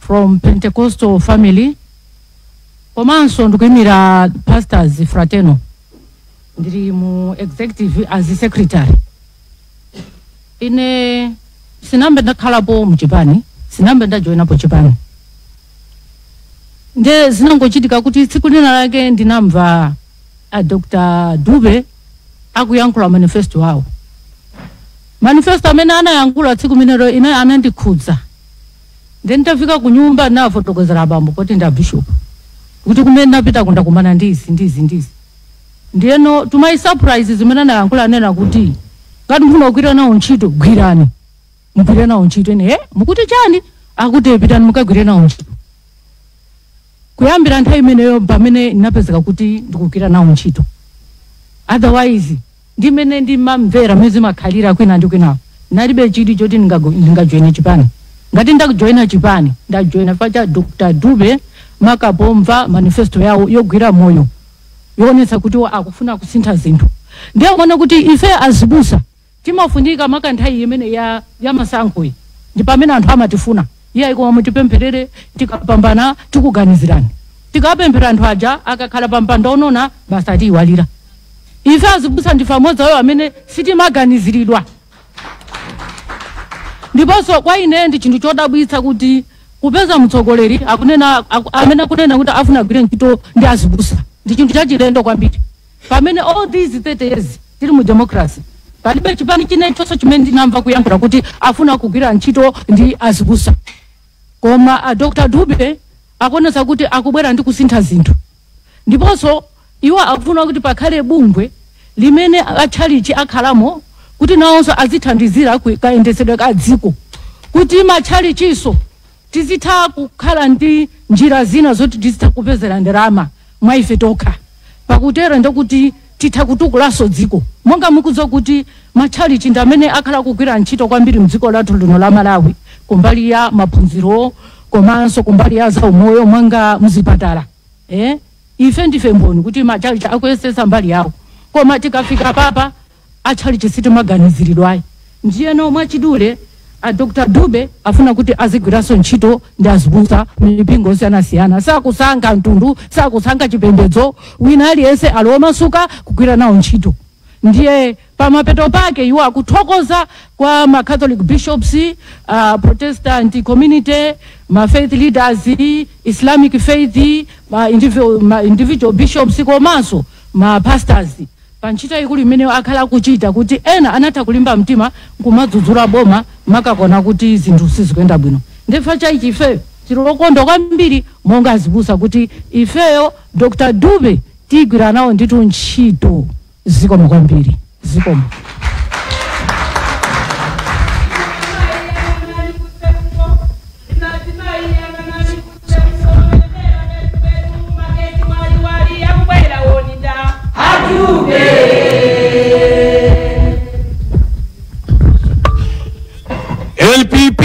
from Pentecostal family, komanso ndikuyimira Pastors Fraternal, ndili mu executive as secretary. Ine sinambe ndakhalapo mchipani, sinambe ndajoinapo chipani. Nde zinangochitika kuti tsiku lina lake ndinamva a Dr. Dube akuyankhula manifesto awo. Manifesto amene anayankhula tsiku limenelo ine anandikhudza. Nde nditafika ku nyumba ndinafotokozera abambo poti ndi a bishop kuti kumene ndapita kundakumana ndizi ndizi ndizi. Ndiyeno to my surprise zimene anayankhula anena kuti ngati mufuna kugwira nawo ntchito gwirani, mugwire nawo ntchito. Ine mukuti chani? Akuti pitani mukagwire nawo ntchito. Kuyambira nthawi imeneyo pamene ndinapezeka kuti ndikugwira nawo ntchito. Otherwise ndimene ndimamvera mmene zimakhalira kwina ndi kwinawo, nalibe chidwi choti ndingajoine chipani. Ngati ndakujoina chipani, ndajoina facha Dr. Dube, makapomva manifesto yawo yogwira moyo, yoonetsa kuti akufuna kusintha zinthu. Ndiye kuona kuti ife azibusa timafunika maka nthawi imene ya masankho iyi, ndi pamene anthu amatifuna. Iye koma mutipempherere, tikapambana tikuganizirani. Tikapemphera, anthu aja akakhala pampando onona basi atiyiwalira. Ife azibusa ndife amodzi ayo amene sitimaganiziridwa. Ndiponso kwa ine ndi chinthu chodabwitsa kuti kupeza mtsogoleri akunena amene akunena kuti afuna agwire ntchito ndi azibusa, ndi chinthu chachilendo kwambiri, pamene all these 30 years tili mu democracy, palibe chipani chinechonso chimene ndinamva kuyankhula kuti afuna kugwira ntchito ndi azibusa. Koma a Dr. Dube akuonetsa kuti akubwera ndi kusintha zinthu, ndiponso iwo akufuna kuti pakhale bungwe limene atchalichi akhalamo kuti nawonso azithandizira kayendetsedwe ka dziko, kuti matchalichiso tizitha kukhala ndi njira zina zoti tizitha kupezera ndalama mwa ife tokha. Pakutero ndekuti titha kutukulanso dziko. Monga mukudziwa kuti matchalichi ndi amene akhala kugwira ntchito kwambiri mdziko lathu lino la Malawi, kumbali ya maphunziro komanso kumbali ya zaumoyo mwanga mzipatala. Ife ndife mboni kuti matchalichi akuyesetsa mbali yawo, koma tikafika papa atchalichi sitimaganiziridwayi. Ndiyeno mwachidule, a Dr. Dube afuna kuti azigwiranso ntchito ndi azibusa mipingo osiyanasiyana. Sakusankha mtundu, sakusankha chipembedzo, wina aliyense ali womasuka kugwira nawo ntchito. Ndiye pamapeto pake iwo akuthokoza kwa ma Catholic bishops, Protestant community, ma faith leaders, Islamic faith, ma individual bishops komanso ma pastors pa ntchito ikulu imene akhala akuchita, kuti ena anatha kulimba mtima nkumadzudzula boma makakona kuti zinthu sizikuyenda bwino. Ndifa chaichi ifeyo tili okondwa kwambiri monga azibusa kuti ifeyo Dr. Dube tigwira nawo ndithu ntchito. Zikomo kwambiri, zikomo. Yakubwera wonita a Dube. NPP.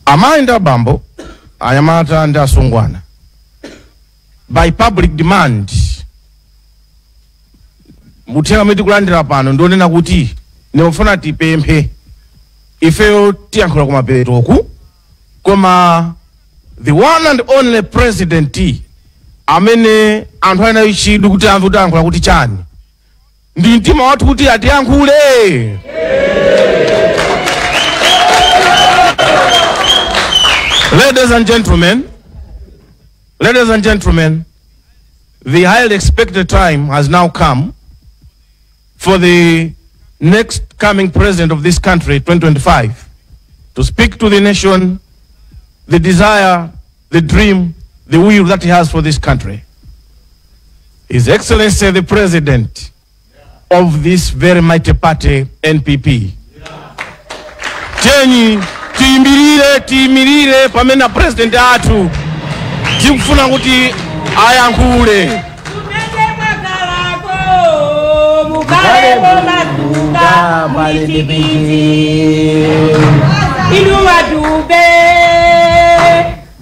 Amayi ndi abambo, anyamata ndi asungwana, by public demand, muthenga amene tikulandira pano ndionena kuti ndimafuna tipemphe. Ifeyo tiyankhula kumapetoku, koma the one and only president amene anthu ali nayo chidwi kuti amve kuti ayankhula kuti chani, ndi mtima wathu kuti atiyankhule. Ladies and gentlemen, ladies and gentlemen, the highly expected time has now come for the next coming president of this country, 2025, to speak to the nation the desire, the dream, the will that he has for this country. His Excellency the President of this very mighty party, NPP. Tiyeni tiyimirire, tiyimirire pamene president athu tikufuna kuti ayankhule. Mukaleko masuka mulitikiti inu a Dube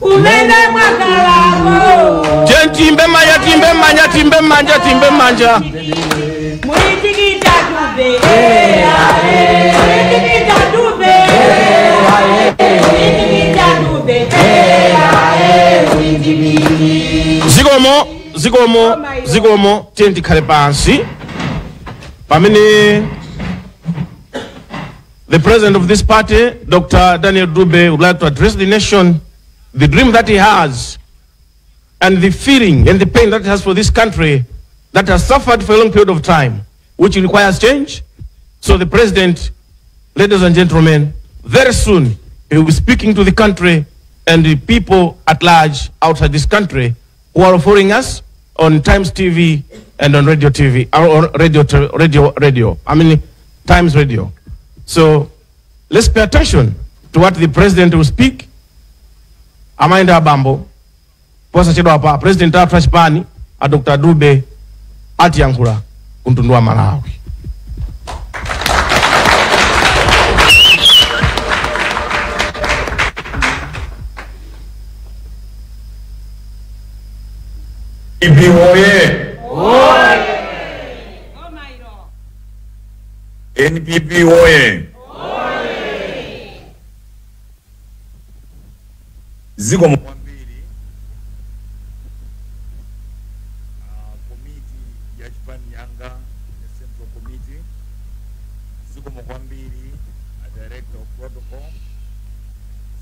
kumene mwakalako. Tiyeni tiyimbe manja, tiyimbe manja, tiyimbe manja, tiyimbe manja. Mulitikita Dube, mulitikita Dube, mulitikita Dube. Zikomo, zikomo, zikomo. Tiyeni tikhale pansi pamene the president of this party, Dr. Daniel Dube, would like to address the nation, the dream that he has and the feeling and the pain that he has for this country that has suffered for a long period of time, which requires change. So the president, ladies and gentlemen, very soon he will be speaking to the country and the people at large outside this country who are following us on Times TV and on Radio TV, or radio, radio, radio. I mean, Times Radio. So let's pay attention to what the president will speak. Amayi ndi abambo, posachedwa pa president athu achipani a Dr. Dube atiyankhula ku mtundu wa Malawi. NPP oye! NPP oye! Zikomo kwambiri komiti ya chipani yanga ya Central Committee, zikomo kwambiri a Director of Protocol,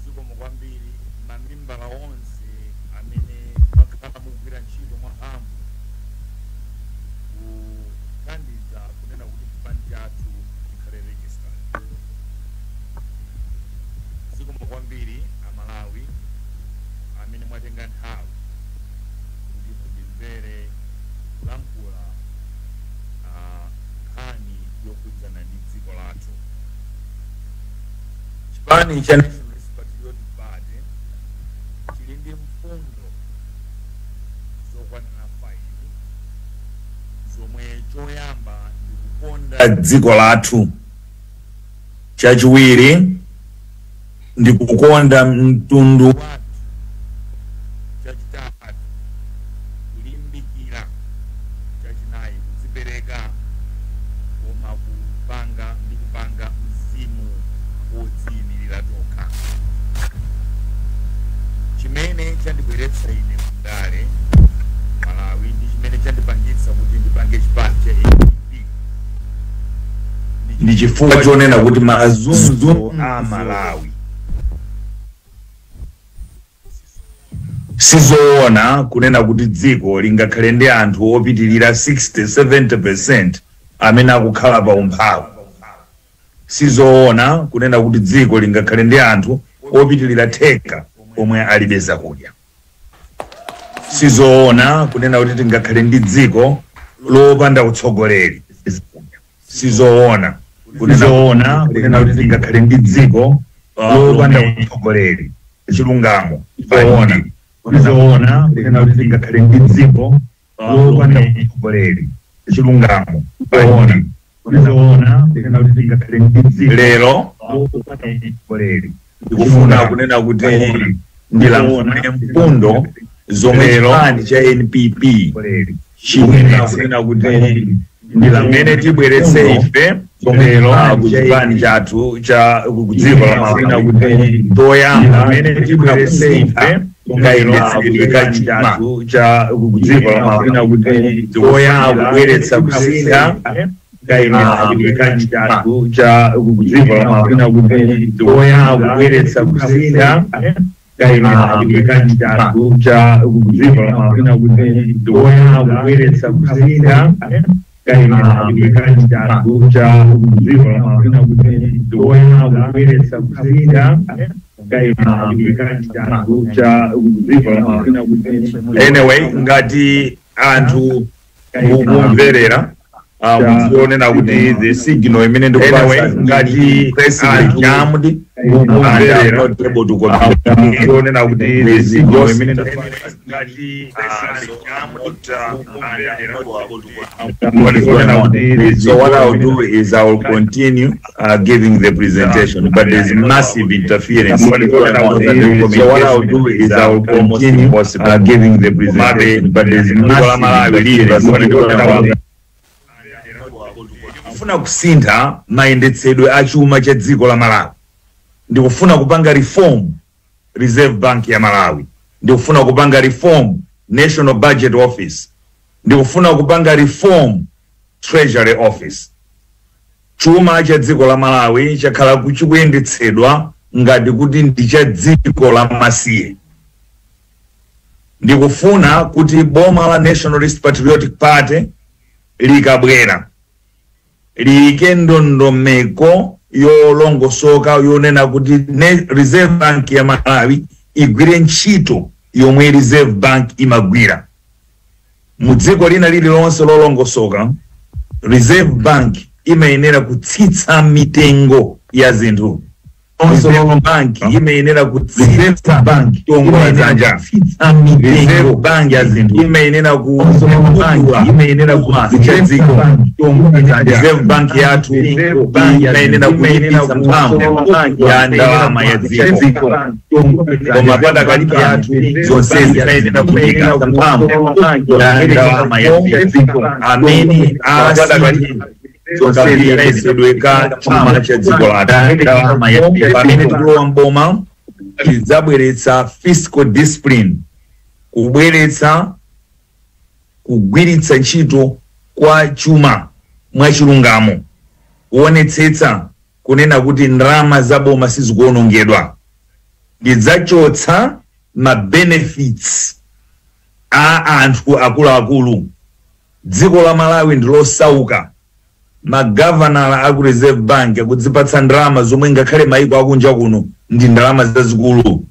zikomo kwambiri mamembala onse amene makhala mukugwira ntchito mwamphamvu kuthandiza kunena kuti chipani chathu chikhale registered. Zikomo kwambiri Amalawi amene mwatenga nthawi kuti mundimvere kulankhula nkhani yokhudzana ndi dziko lathu. Chipani cha Nationalist Patriotic Party chili ndi mfundo zokwanira 5, zomwe choyamba ndi kukonda dziko lathu, chachiwiri ndi kukonda mtundu wathu, chachitatu kulimbikira, chachinayi kudzipereka koma kupanga ndi kupanga mzimu wodziyimirira tokha. Chimene chandibweretsa ine mndale Malawi ndi chimene chandipangitsa kuti ndipange chipani cha NPP ndi chifukwa chonena kuti mazunzo a Malawi sizoona kunena kuti dziko lingakhale ndi anthu opitilira 60-70% amene akukhala pa umphawi. Sizoona kunena kuti dziko lingakhale ndi anthu opitilira theka omwe alibe zakudya. Sizoona kunena kuti tingakhale ndi dziko lopanda utsogoleri. Sizoona kunena kuti tingakhale ndi dziko lopanda utsogoleri. Chilungamo. Sizoona kunena kuti tingakhale ndi dziko lopanda utsogoleri. Chilungamo. Sizoona kunena kuti tingakhale ndi dziko lero lopanda utsogoleri. Ndikufuna kunena kuti ndilankhule mfundo zomwe chipani cha NPP chikunena kuti ndilamene tibweretse ife lero ku chipani chathu cha ku dziko la Malawi. Toyamba amene tibweretse ife kayendetsedwe ka chuma cha ku dziko la Malawi. Toyamba kubweretsa kusintha kayendetsedwe ka chathu cha ku dziko la Malawi. Toyamba kubweretsa kusintha kayendetsedwe ka chathu cha ku dziko la Malawi. Toyamba kubweretsa kusintha kayendetsedwe ka chathu cha ku dziko la Malawi. Toyamba kubweretsa kusintha kayendetsedwe ka chathu cha ku dziko la Malawi. Anyway, ngati anthu mukumverera mudzionena kuti the signal imene ndikupasa ngati jammed and not able to communicate. Mudzionena kuti the signal imene ngati what is going on. So what I'll do is I will continue giving the presentation, but there's massive interference. So what I'll do is I will continue giving the presentation, but there's massive interference. Ndikufuna kusintha mayendetsedwe a chuma cha dziko la Malawi. Ndikufuna kupanga reform Reserve Bank ya Malawi. Ndikufuna kupanga reform National Budget Office. Ndikufuna kupanga reform Treasury Office. Chuma cha dziko la Malawi chakhala kuchikuyendetsedwa ngati kuti ndi cha dziko la masiye. Ndikufuna kuti boma la Nationalist Patriotic Party likabwera liyike ndondomeko yolongosoka yonena kuti Reserve Bank ya Malawi igwire ntchito yomwe Reserve Bank imagwira. Mu dziko lina lililonse lolongosoka, Reserve Bank imayenera kutsitsa mitengo ya zinthu. Reserve Bank imayenera kutsitsa chiwongola dzanja. Reserve Bank ya zinthu imayenera kudula imayenera kutsitsa dziko. Reserve Bank yathu imayenera kulimbitsa mphamvu ya ndalama ya dziko, koma padakali yathu zonsezi imayenera kulimbitsa mphamvu ya ndalama ya dziko amene asadakali zonse ka chuma cha dziko lathu. Pamene tikulowa mboma tidzabweretsa fiscal discipline, kubweretsa kugwiritsa ntchito kwa chuma mwachilungamo, kuonetsetsa kunena kuti ndalama zaboma sizikuonongedwa. Ndidzachotsa ma benefits a anthu akuluakulu. Dziko la Malawi ndi losauka. Magavanala aku Reserve Bank akudzipatsa ndalama zomwe ngakhale maiko akunja kuno ndi ndalama zazikulu.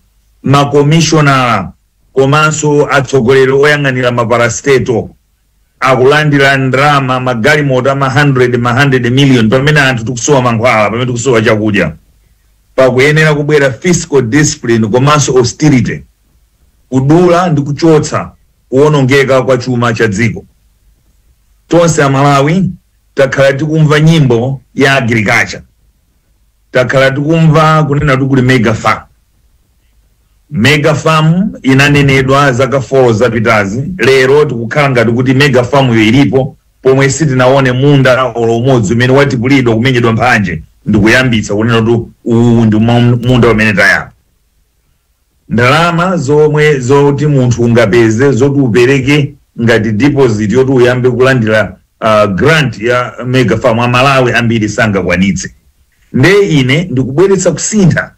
Makomishonala komanso atsogoleri oyang'anira maparastato akulandira ndalama magalimoto ama 100 million, pamene anthu tikusowa mankhwala, pamene tikusowa chakudya. Pakuyenera kubwera fiscal discipline komanso austerity, kudula ndi kuchotsa kuwonongeka kwa chuma cha dziko. Tonse Amalawi takhala tikumva nyimbo ya agriculture, takhala tikumva kunena kuti kuli mega farm. Mega farm inanenedwa zaka 4 zapitazi. Lero tikukhala ngati kuti mega farm yo ilipo, pomwe sitinaone munda olo umodzi umene watipulidwa kumenyedwa mphanje ndikuyambitsa kunena kuti uwu ndi munda umene tayamba. Ndalama zomwe zoti munthu ungapeze zoti upereke ngati deposit yoti uyambe kulandira grant ya mega farm, Amalawi ambiri sangakwanitse. Nde ine ndikubweretsa kusintha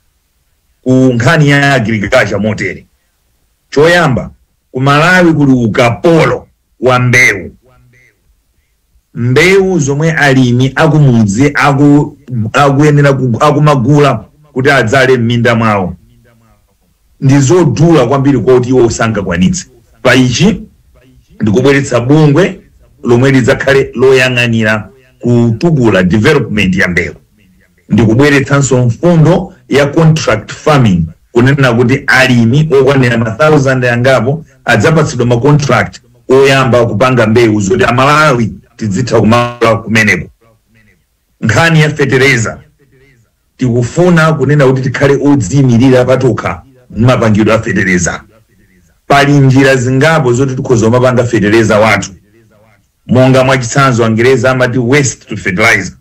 ku nkhani ya agriculture motere. Choyamba, ku Malawi kuli ukapolo wa mbewu. Mbewu zomwe alimi akumudzi akuyenera akumagula kuti adzale m'minda mwawo ndi zodula kwambiri koti iwo sangakwanitse. Pa ichi ndikubweretsa bungwe lomwe lidzakhale loyang'anira kutukula development ya mbewu. Ndikubweretsanso mfundo ya contract farming, kunena kuti alimi okwanira ma 1000 angapo adzapatsidwa ma contract oyamba kupanga mbewu zoti Amalawi tidzitha kumala kumeneko. Nkhani ya fetereza, tikufuna kunena kuti tikhale odziyimirira patokha m'mapangidwe a fetereza. Pali njira zingapo zoti tikhoza kumapanga fetereza wathu, monga mwachitsanzo Angereza amati waste to fertilizer.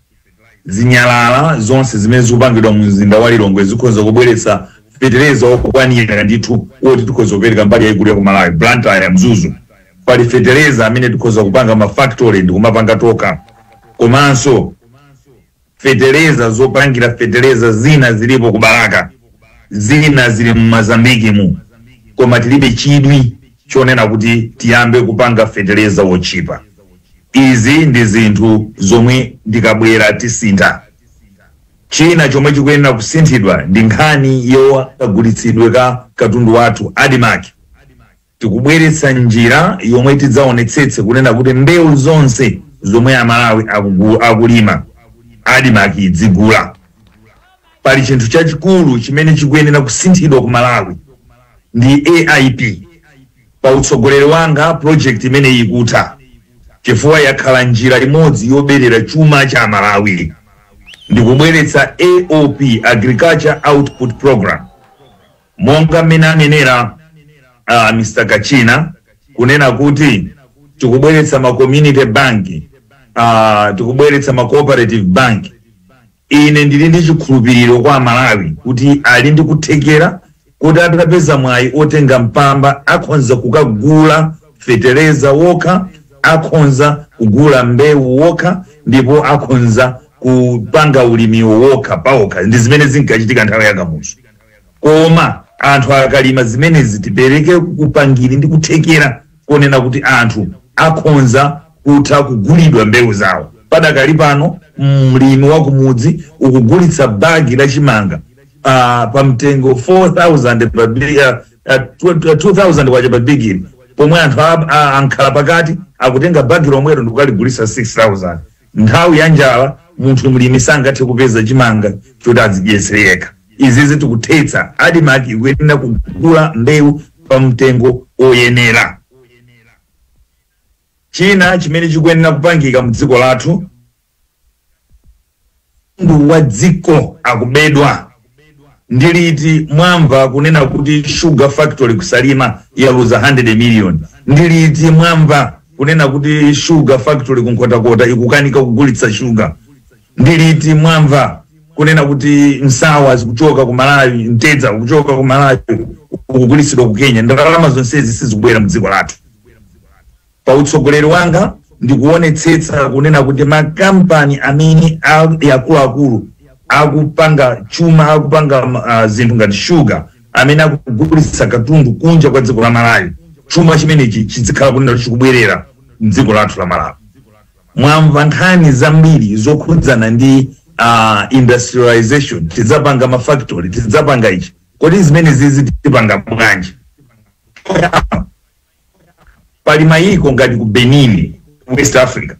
Zinyalala zonse zimene zikupangidwa mu mzinda wa Lilongwe zikhoza kubweretsa fetereza okwanira ndithu woti tikhoza kupereka mbali yayikulu ya ku Malawi, Blantyre, Mzuzu. Pali fetereza amene tikhoza kupanga ma factory ndi kumapanga toka, komanso fetereza zopangira fetereza zina zilipo ku Baraka, zina zili mu Mozambique mu, koma tilibe chidwi chonena kuti tiyambe kupanga fetereza wochipa. Izi ndi zinthu zomwe ndikabwera tisintha. China chomwe chikuyenera kusinthidwa ndi nkhani yokagulitsidwe ka katundu wathu ADMARC. Tikubweretsa njira yomwe tidzaonetsetse kunena kuti mbewu zonse zomwe Amalawi akulima ADMARC idzigula. Pali chinthu chachikulu chimene chikuyenera kusinthidwa ku Malawi ndi AIP. Pa utsogoleri wanga project imene ikutha, chifukwa yakhala njira imodzi yoberera chuma cha Malawi. Ndikubweretsa AOP, Agriculture Output Program, monga mmene anenera Mr. Kachina kunena kuti tikubweretsa ma community bank, tikubweretsa ma cooperative bank. Ine ndili ndi chikhulupiriro kwa Malawi kuti ali ndi kuthekera kuti atapeza mwayi otenga mpamba akhonza kukagula fetereza wokha, akhonza kugula mbewu wokha, ndipo akhonza kupanga ulimiwo wokha pawokha. Ndi zimene zinkachitika nthawi ya Kamuzu. Koma anthu akalima zimenezi tipereke kupangiri ndi kuthekera konena kuti anthu akhonza kutha kugulidwa mbewu zawo. Padakali pano mlimi wa kumudzi ukugulitsa bagi la chimanga pa mtengo 4000 pa 2000 kwacha pa bigiri, pomwe anthu ankhala pakati akutenga bagi lomwelo ndikukaligulitsa 6000. Nthawi ya njala munthu mlimi sangathe kupeza chimanga choti adzidyetsere yekha. Izizi tikuthetsa. ADMARC ikuyenera kugula mbewu pa mtengo oyenera. China chimene chikuyenera kupangika mu dziko lathu, mtundu wa dziko akubedwa. Ndiliti mwamva kunena kuti sugar factory kuSalima yaluza 100 million? Ndiliti mwamva kunena kuti sugar factory kuNkhotakota ikukanika kugulitsa sugar? Ndiliti mwamva kunena kuti nsawa zikuchoka ku Malawi, mtedza ukuchoka ku Malawi ukugulitsidwa ku Kenya? Ndalama zonsezi sizikubwera mu dziko lathu. Pa utsogoleri wanga ndikuonetsetsa kunena kuti makampani amene akuluakulu akupanga chuma, akupanga zinthu ngati sugar, amene akugulitsa katundu kunja kwa dziko la Malawi, chuma chimenechi chizikhala kunena kuti chikubwerera mdziko lathu la Malawi. Mwamva nkhani zambiri zokhudzana ndi industrialization, tidzapanga mafactory, tidzapanga ichi. Kodi zimene zizi tipanga bwanji? Pali mayiko ngati ku Benin, West Africa,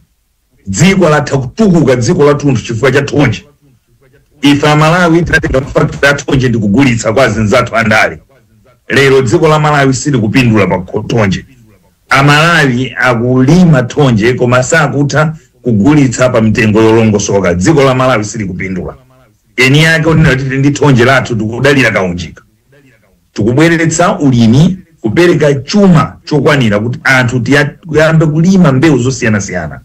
dziko latha kutukuka dziko lathunthu chifukwa cha thonje. Ife Amalawi tinatenga mafactory a thonje ndi kugulitsa kwa azinzathu andale. Lero dziko la Malawi silikupindula pa thonje. Amalawi akulima thonje koma sakutha kugulitsa pa mitengo yolongosoka. Dziko la Malawi silikupindula. Eni yake onena kuti ndi thonje lathu tikudalira kaunjika. Tikubweretsa ulimi, kupereka chuma chokwanira kuti anthu tiyambe kulima mbewu zosiyanasiyana,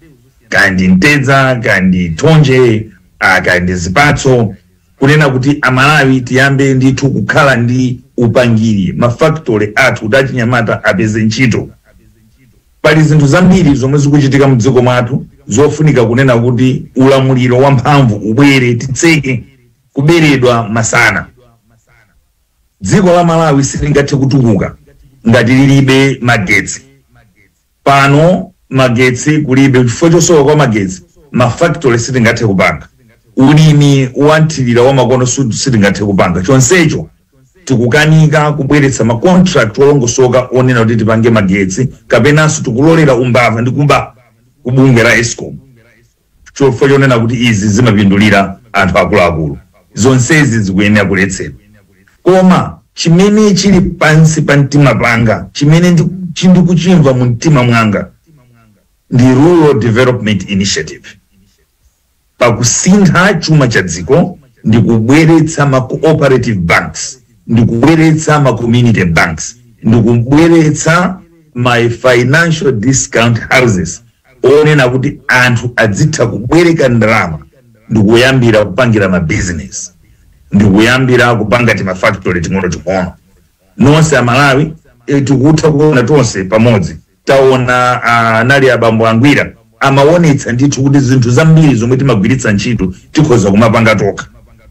kandi mtedza, kandi thonje, kandi zipatso, kunena kuti Amalawi tiyambe ndithu kukhala ndi upangiri, mafactory athu, kuti achinyamata apeze ntchito. Pali zinthu zambiri zomwe zikuchitika mdziko mwathu zofunika kunena kuti ulamuliro wamphamvu ubwere, titseke kuberedwa masana. Dziko la Malawi silingathe kutukuka ngati lilibe magetsi. Pano magetsi kulibe. Chifukwa chosowa kwa magetsi, mafactory sitingathe kupanga, ulimi wanthirira wa makono sitingathe kupanga. Chonsecho tikukanika kubweretsa ma contract olongosoka onena kuti tipange magetsi, kapenanso tikulolera umbava ndi kuba kubungwe la ESCOM, chifukwa chonena kuti izi zimapindulira anthu akuluakulu. Zonsezi zikuyenera kuletsedwa. Koma chimene chili pansi pa mtima panga, chimene ndikuchimva mu mtima mwanga, ndi Rural Development Initiative. Pakusintha chuma cha dziko ndi kubweretsa ma cooperative banks, ndi kubweretsa ma community banks, ndi kubweretsa ma financial discount houses onena kuti anthu adzitha kubwereka ndalama ndi kuyambira kupangira ma business, ndi kuyambira kupanga tima factory ting'ono ting'ono. Nonse Amalawi tikutha kuona tonse pamodzi, taona anali abambo Angwira amaonetsa ndithu kuti zinthu zambiri zomwe timagwiritsa ntchito tikhoza kumapanga tokha,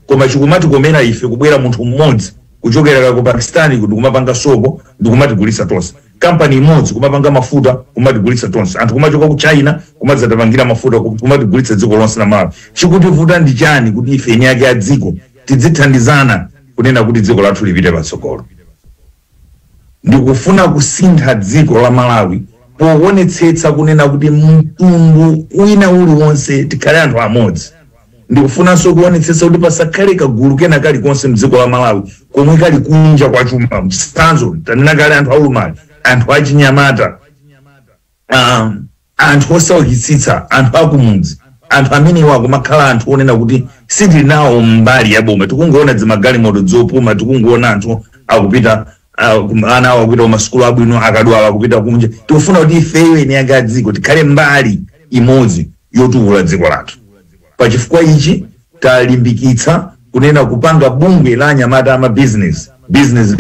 koma chikumatikomera ife kubwera munthu mmodzi kuchokera ku Pakistani kuti kumapanga sopo ndikumatigulitsa tonse, kampani imodzi kumapanga mafuta kumatigulitsa tonse, anthu kumachoka ku China kumadzatipangira mafuta kumatigulitsa dziko lonse la Malawi. Chikutivuta ndi chani kuti ife eni ake a dziko tidzithandizana kunena kuti dziko lathu lipite patsogolo? Ndikufuna kusintha dziko la Malawi poonetsetsa kunena kuti mtundu wina uliwonse tikhale anthu amodzi. Ndikufunanso kuonetsetsa kuti pasakhale kagulu kena kalikonse mdziko la Malawi komwe kali kunja kwa chuma. Chitsanzo, tanena kale, anthu aulumali, anthu achinyamata, anthu osaukitsitsa, anthu akumudzi, anthu amenewo akumakhala anthu onena kuti sitili nawo mbali ya boma. Tikungoona dzimagalimoto zopuma, tikungoona anthu akupita, ana awo akupita kumasukulu abwino, akadwala akupita kunja. Tikufuna kuti ifeyo eni ake a dziko tikhale mbali imodzi yotukula dziko lathu. Pachifukwa ichi talimbikitsa kunena kupanga bungwe la anyamata ama business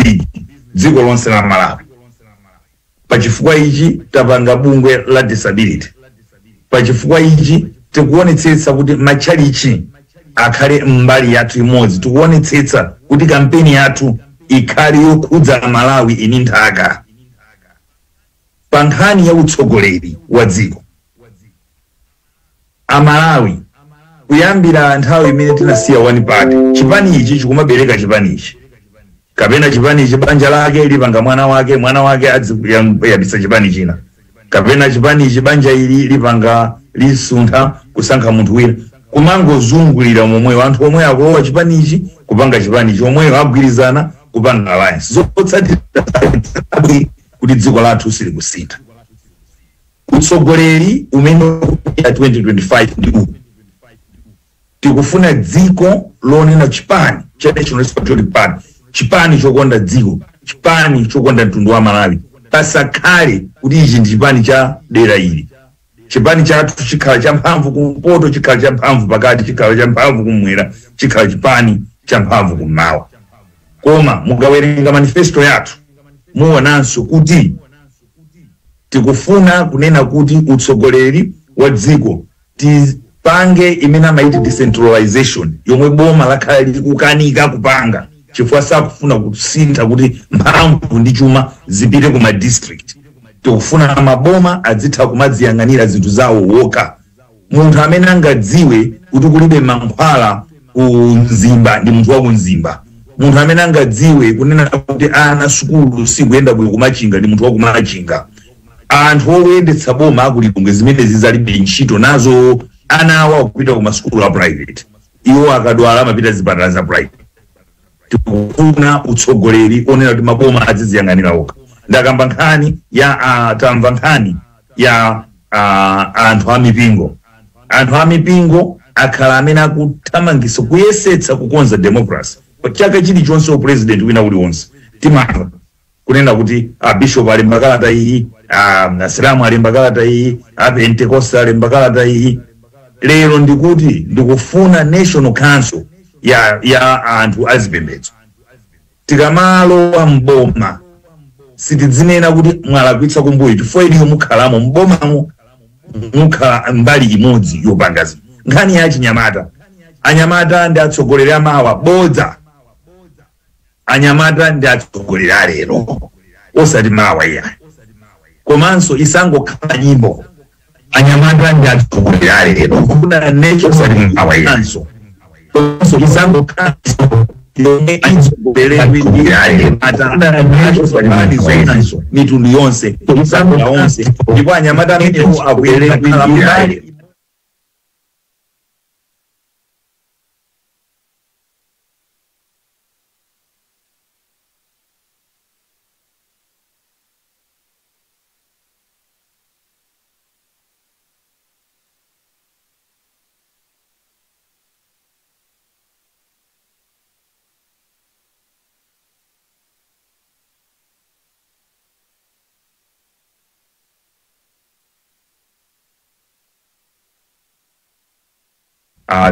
league dziko lonse la Malawi. Pachifukwa ichi tapanga bungwe la disability. Pachifukwa ichi tikuonetsetsa kuti matchalichi akhale mbali yathu imodzi. Tikuonetsetsa kuti kampeni yathu ikhale yokhudza Malawi ini nthaka. Pa nkhani ya utsogoleri wa dziko, Amalawi, kuyambira nthawi imene tinasiya one party, chipani ichi chikumabereka chipani ichi, kapena chipani ichi banja lake lipanga mwana wake, mwana wake adziyambitsa chipani china, kapena chipani ichi banja ili lipanga lisuntha kusankha munthu wina. Kumangozungulira momweyo, anthu omwe akulowa chipanichi kupanga chipanichi, omweyo agwirizana kupanga alliance. Zotsatira kuti dziko lathu silikusintha. Utsogoleri umene ya 2025 ndi uwu. Tikufuna dziko lonena chipani cha National Patriotic Party, chipani chokonda dziko, chipani chokonda mtundu wa Malawi. Pasakhale kuti ichi ndi chipani cha dera ili. Chipani chathu chikhala cha mphamvu kumpoto, chikhala cha mphamvu pakati, chikhala cha mphamvu kumwera, chikhala chipani cha mphamvu kummawa. Koma mukawerenga manifesto yathu muonanso kuti tikufuna kunena kuti utsogoleri wa dziko tipange imene amaiti decentralization, yomwe boma lakhala likukanika kupanga chifukwa sakufuna kusintha kuti mphamvu ndi chuma zipite kuma district. Tikufuna maboma adzitha kumadziyang'anira zinthu zawo wokha. Munthu amene angadziwe kuti kulibe mankhwala ku Mzimba ndi munthu wa ku Mzimba. Munthu amene angadziwe kunena kuti ana sukulu sikuyenda bwino kumachinga ndi munthu wa kumachinga. Anthu oyendetsa boma akulilongwe zimene zizalibe ntchito nazo, ana awo akupita ku masukulu a private, iwo akadwala amapita zipatala za private. Tikufuna utsogoleri onena kuti maboma adziziyang'anira okha. Ndakamba nkhani ya tamva nkhani ya anthu amipingo. Anthu amipingo akhala amene akuthamangitsa kuyesetsa kukonza democracy. Chaka chilichonse upresident wina uliwonse timamva kunena kuti bishop ali mbakalata iyi, asilamu ali mbakalata iyi, apentekoste ali mbakalata iyi. Lero ndikuti ndikufuna National Council ya anthu azipembedzo. Tikamalowa mboma sitidzinena kuti mwalakwitsa kumbuyo, chifukwa iliyo mukhalamo mbomamo mukhala mbali imodzi yopanga zinthu. Nkhani ya chinyamata, anyamata ndi atsogoleri amawa bodza. Anyamata ndi atsogoleri alero, osati mawa iyayi. Komanso isangokhala nyimbo. Anyamata ndi atsogoleri alero, kuna nature osati mawa iyayi. Komanso isangokhala yomwe mitundu yonse onse, ndipo anyamata amenewo akuyerera kukhala mbali.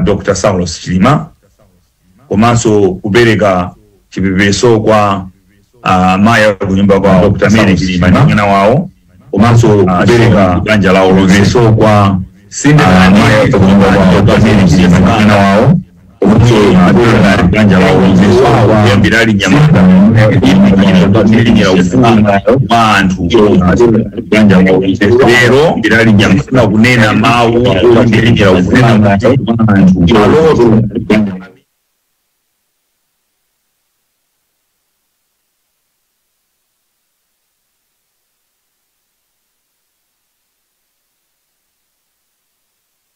Dr. Saulos Chilima, komanso kupereka chipepeso kwa maya kunyumba kwa Dr. Mary Chilima ndi mwana wawo, komanso kupereka banja lawo lonse kwa maya kunyumba kwa Dr. Mary Chilima ndi mwana wawo, komanso kupereka banja lawo lonse kuyambira ali nyamata wa anthu banja lawo lonse. Lero ndikufuna kunena mawu maloto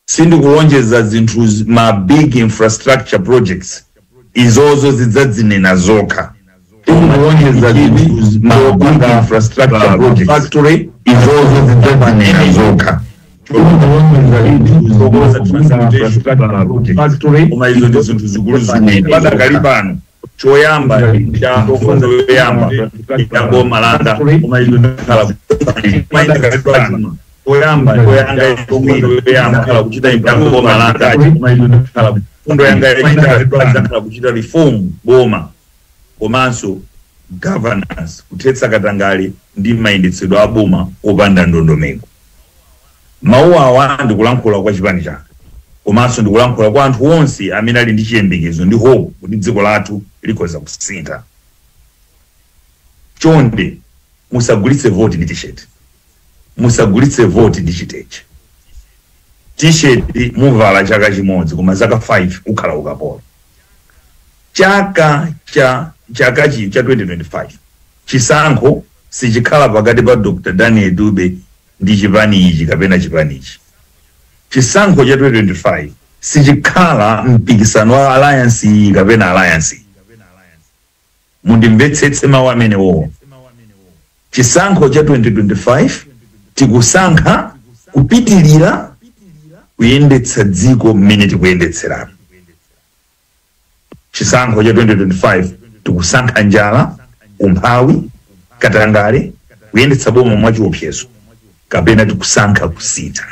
sindikulonjeza zinthu ma big infrastructure projects izozo zidzadzinena zokha. Sindikulonjeza zinthu ma big infrastructure projects factory izozo zidzadzinena zokha. Koma izo ndi zinthu zikulu zikulu. Padakali pano choyamba cha mfundo yoyamba ya boma langa koma izo ndikhala oyamba oyanga khala kuchita boma langa mfundo yanga yakhala kuchita reform boma komanso governance, kuthetsa katangale ndi mayendetsedwe a boma opanda ndondomeko. Mawu awa ndikulankhula kwa chipani changa, komanso ndikulankhula kwa anthu onse amene ali ndi chiyembekezo ndi hope kuti dziko lathu likhoza kusintha. Chonde musagulitse voti ndi t-shirt, musagulitse voti ndi chiteche. T-shirt muvala chaka chimodzi, koma zaka 5 ukhala ukapolo. Chaka cha 2025 chisankho sichikhala pakati pa Dr. Daniel Dube ndi chipani ichi kapena chipani ichi. Chisankho cha 2025 Sichikhala mpikisano wa alliance iyi kapena alliance iyi. Mundimvetsetse mawu amenewo. Chisankho cha 2025 tikusankha kupitilira kuyendetsa dziko mmene tikuyendetseramo. Chisankho cha 2025 tikusankha njala, umphawi, katangale, kuyendetsa boma mwachiopsezo, kapena tikusankha kusintha.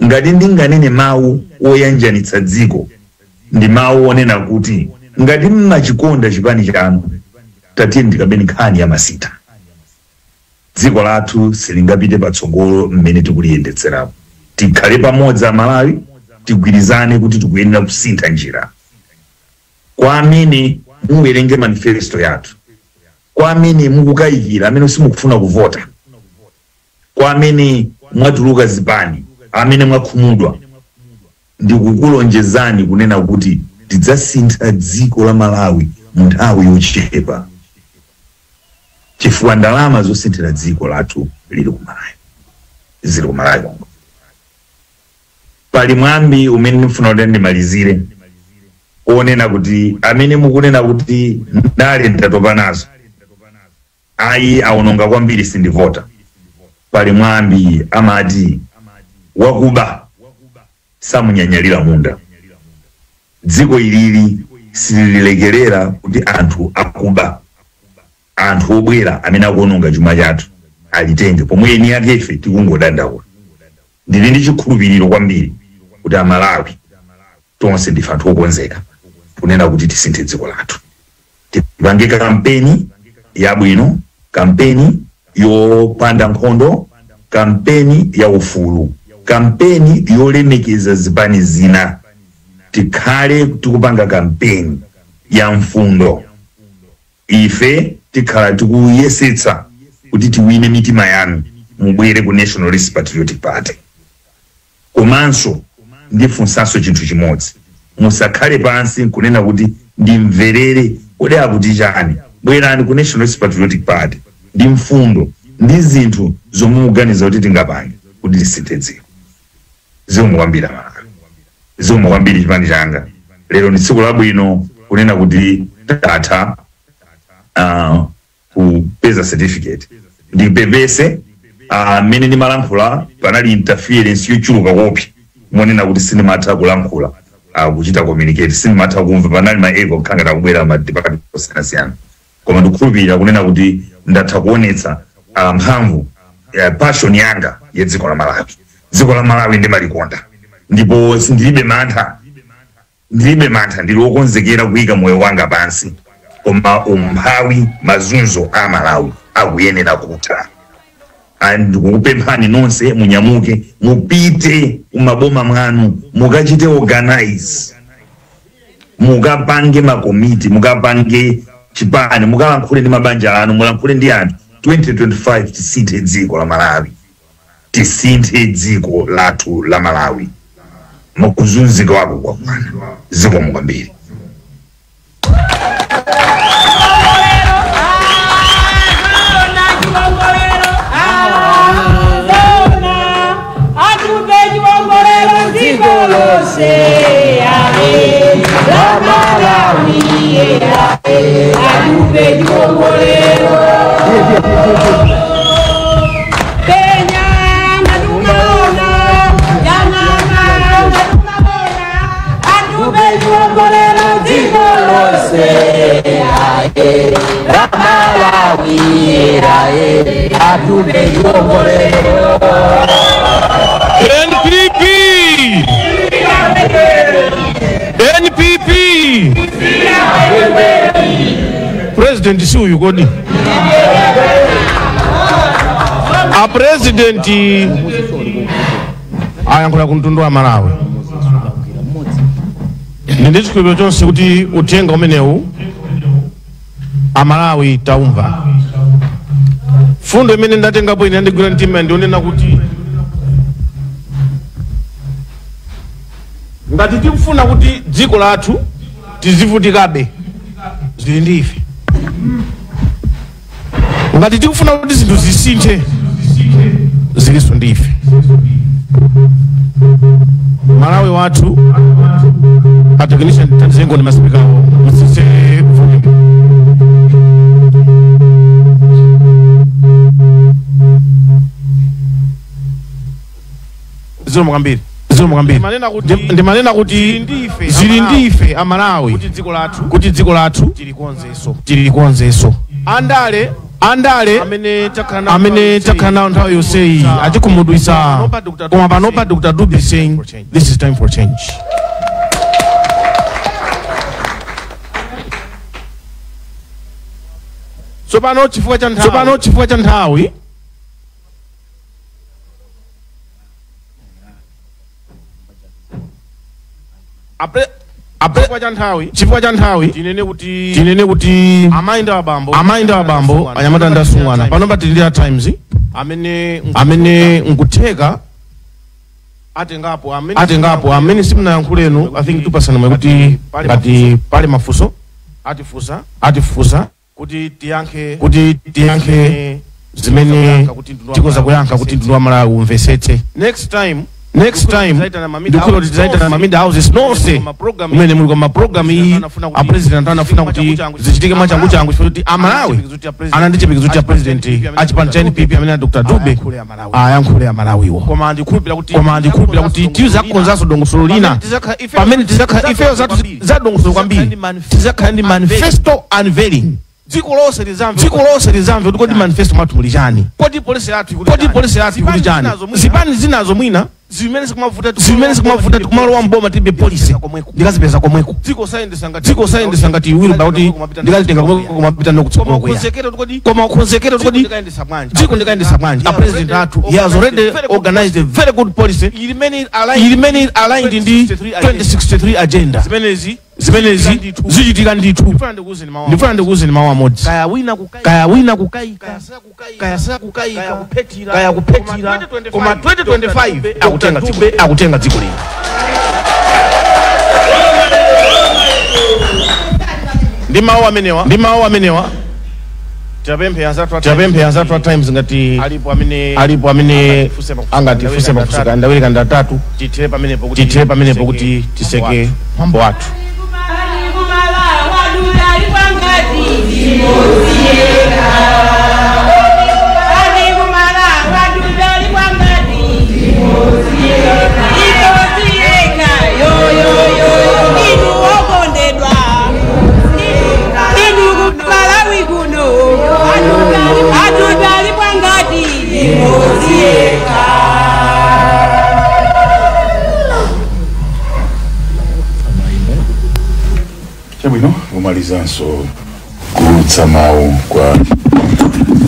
Ngati ndinganene mawu oyanjanitsa dziko, ndi mawu onena kuti ngati mmachikonda chipani chanu, tatiye ndikabeni nkhani ya masintha. Dziko lathu silingapite patsogolo mmene tikuliyendetserapo. Tikhale pamodzi Amalawi, tigwirizane kuti tikuyenera kusintha njira. Kwa amene muwerenge manifesto yathu, kwa amene mukukayikira, amene simukufuna kuvota, kwa amene mwatuluka zipani, amene mwakhumudwa, ndikukulonjezani kunena kuti tidzasintha dziko la Malawi mu nthawi yochepa, chifukwa ndalama zosinthira dziko lathu lili ku Malawi, zili ku Malawi konko. Pali mwambi umene ndifuna kuti ndimalizire, onena kuti amene mukunena kuti ndale ndatopa nazo, ayi awononga kwambiri, sindivota. Pali mwambi amati wakuba samunyanyalira munda. Dziko ilili silililekerera kuti anthu akuba, anthu obwera amene akuononga chuma chathu alitenge, pomwe eni ake ife tikungodandaula. Ndili ndi chikhulupiriro kwambiri kuti Amalawi tonse ndife anthu okonzeka kunena kuti tisinthe dziko lathu. Tipange kampeni yabwino, kampeni yopanda nkhondo, kampeni ya ufulu, kampeni yolemekeza zipani zina. Tikhale tikupanga kampeni ya mfundo. Ife tikhala tikuyesetsa kuti tiwine mitima yanu, mubwere ku Nationalist Patriotic Party. Komanso ndifunsanso chinthu chimodzi, musakhale pansi nkunena kuti ndimverere kodi akuti chani. Bwerani ku Nationalist Patriotic Party ndi mfundo ndi zinthu zomwe mukuganiza kuti tingapange kuti tisinthe dziko. Zikomo kwambiri Amalawi, zikomo kwambiri chipani changa. Lero ndi tsiku labwino kunena kuti tatha kupeza certificate. Ndipepese mmene ndimalankhula panali interference yochuluka kopi, monena kuti sindimatha kulankhula, kuchita communicate, sindimatha kumva, panali ma echo kukhanga takubwera ma department osiyanasiyana. Koma ndikukhulupirira kunena kuti ndatha kuonetsa mphamvu, passion yanga ya dziko la Malawi. Dziko la Malawi ndimalikonda ndipo ndilibe mantha, ndilibe mantha, ndili wokonzekera kuyika moyo wanga pansi, koma umphawi, mazunzo a Malawi akuyenera kutha. Ndikukupemphani nonse munyamuke mupite kumaboma mwanu, mukachite organize, mukapange makomiti, mukapange chipani, mukalankhule ndi mabanja anu, mulankhule ndi anthu. 2025 tisinthe dziko la Malawi, tisinthe dziko lathu la Malawi. Mukuzunzika wako kwakwana. Zikomo kwambiri. NPP! NPP! President si uyu kodi? A president ayankhula ku mtundu wa Malawi. Ndi chikhulupiriro chonse kuti uthenga umenewu Amalawi taumva. Fundo imene ndatengapo ine yandigwira mtima ndionena kuti ngati tikufuna kuti dziko lathu tizivutikabe, zili ndi ife. Ngati tikufuna kuti zinthu zisinthe, zilinso ndi ife. Malawi wathu a technician tandizengoni ndi masipika musise volume. Zikomo kwambiri, zikomo kwambiri. Ndimanena kuti zili ndi ife Amalawi kuti dziko lathu tilikonzenso. Andale amene takhala nawo nthawi yonseyi atikhumudwitsa, koma panopa Dr. Dube is saying this is time for change. Tsopano chifukwa cha nthawi chifukwa cha nthawi tinene kuti amayi ndi abambo anyamata ndi asungwana panopa tili ndi Times amene nkutheka atengapo amene simunayankhulenu. I think tupasana mwe kuti ngati pali mafunso atifusa kuti tiyankhe zimene tikoza kuyankha kuti ndinu Amalawi umvesetse. Next time ndikulo tizaitana ma media houses nonse umene muli kwa ma program iyi a president anafuna kuti zichitike mwachangu changu chifukwa kuti Amalawi anandichipikizwa cha president achipani cha NPP amene Dr. Dube ayankhule Amalawiwo. Koma ndikhulupira kuti tizakonzanso dongosolo lina pamene tizakhala ifeyo za dongosolo kwambiri, tizakhala ndi manifesto unveiling. Dziko lonse lizamve kuti kodi manifesto mwathu muli chani, kodi polisi yathu ikuti chani, zipani zinazo mwina zimene zikumavuta tikumalowa mboma tibe polisi ndikazipeza komweko. Dziko sayendesa ngati iwiri kuti ndikazitenga komweko kumapita nokutsogolo kwera. Koma ukonzekera kuti dziko ndikayendesa bwanji. A president athu he has already organized a very good policy imene aligned ndi 2063 agenda. Zimenezi zichitika ndithu. Ndifuna ndikuwuzeni mawu amodzi. Kaya wina kukayika, kaya kuphetira, koma 2025 akutenga dziko lino. Ndi mawu amenewa tipemphe anzathu a Times ngati alipo amene angatifunse mafunso kandawiri kandatatu, tithere pamenepo kuti tiseke mwambo wathu. Chabwino kumalizanso kuulutsa mawu kwa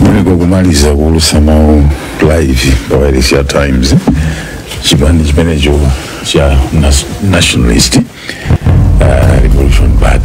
muneko kumaliza kuulutsa mawu live pa Wireless ya Times, chipani chimenecho cha Nationalist Revolution Party.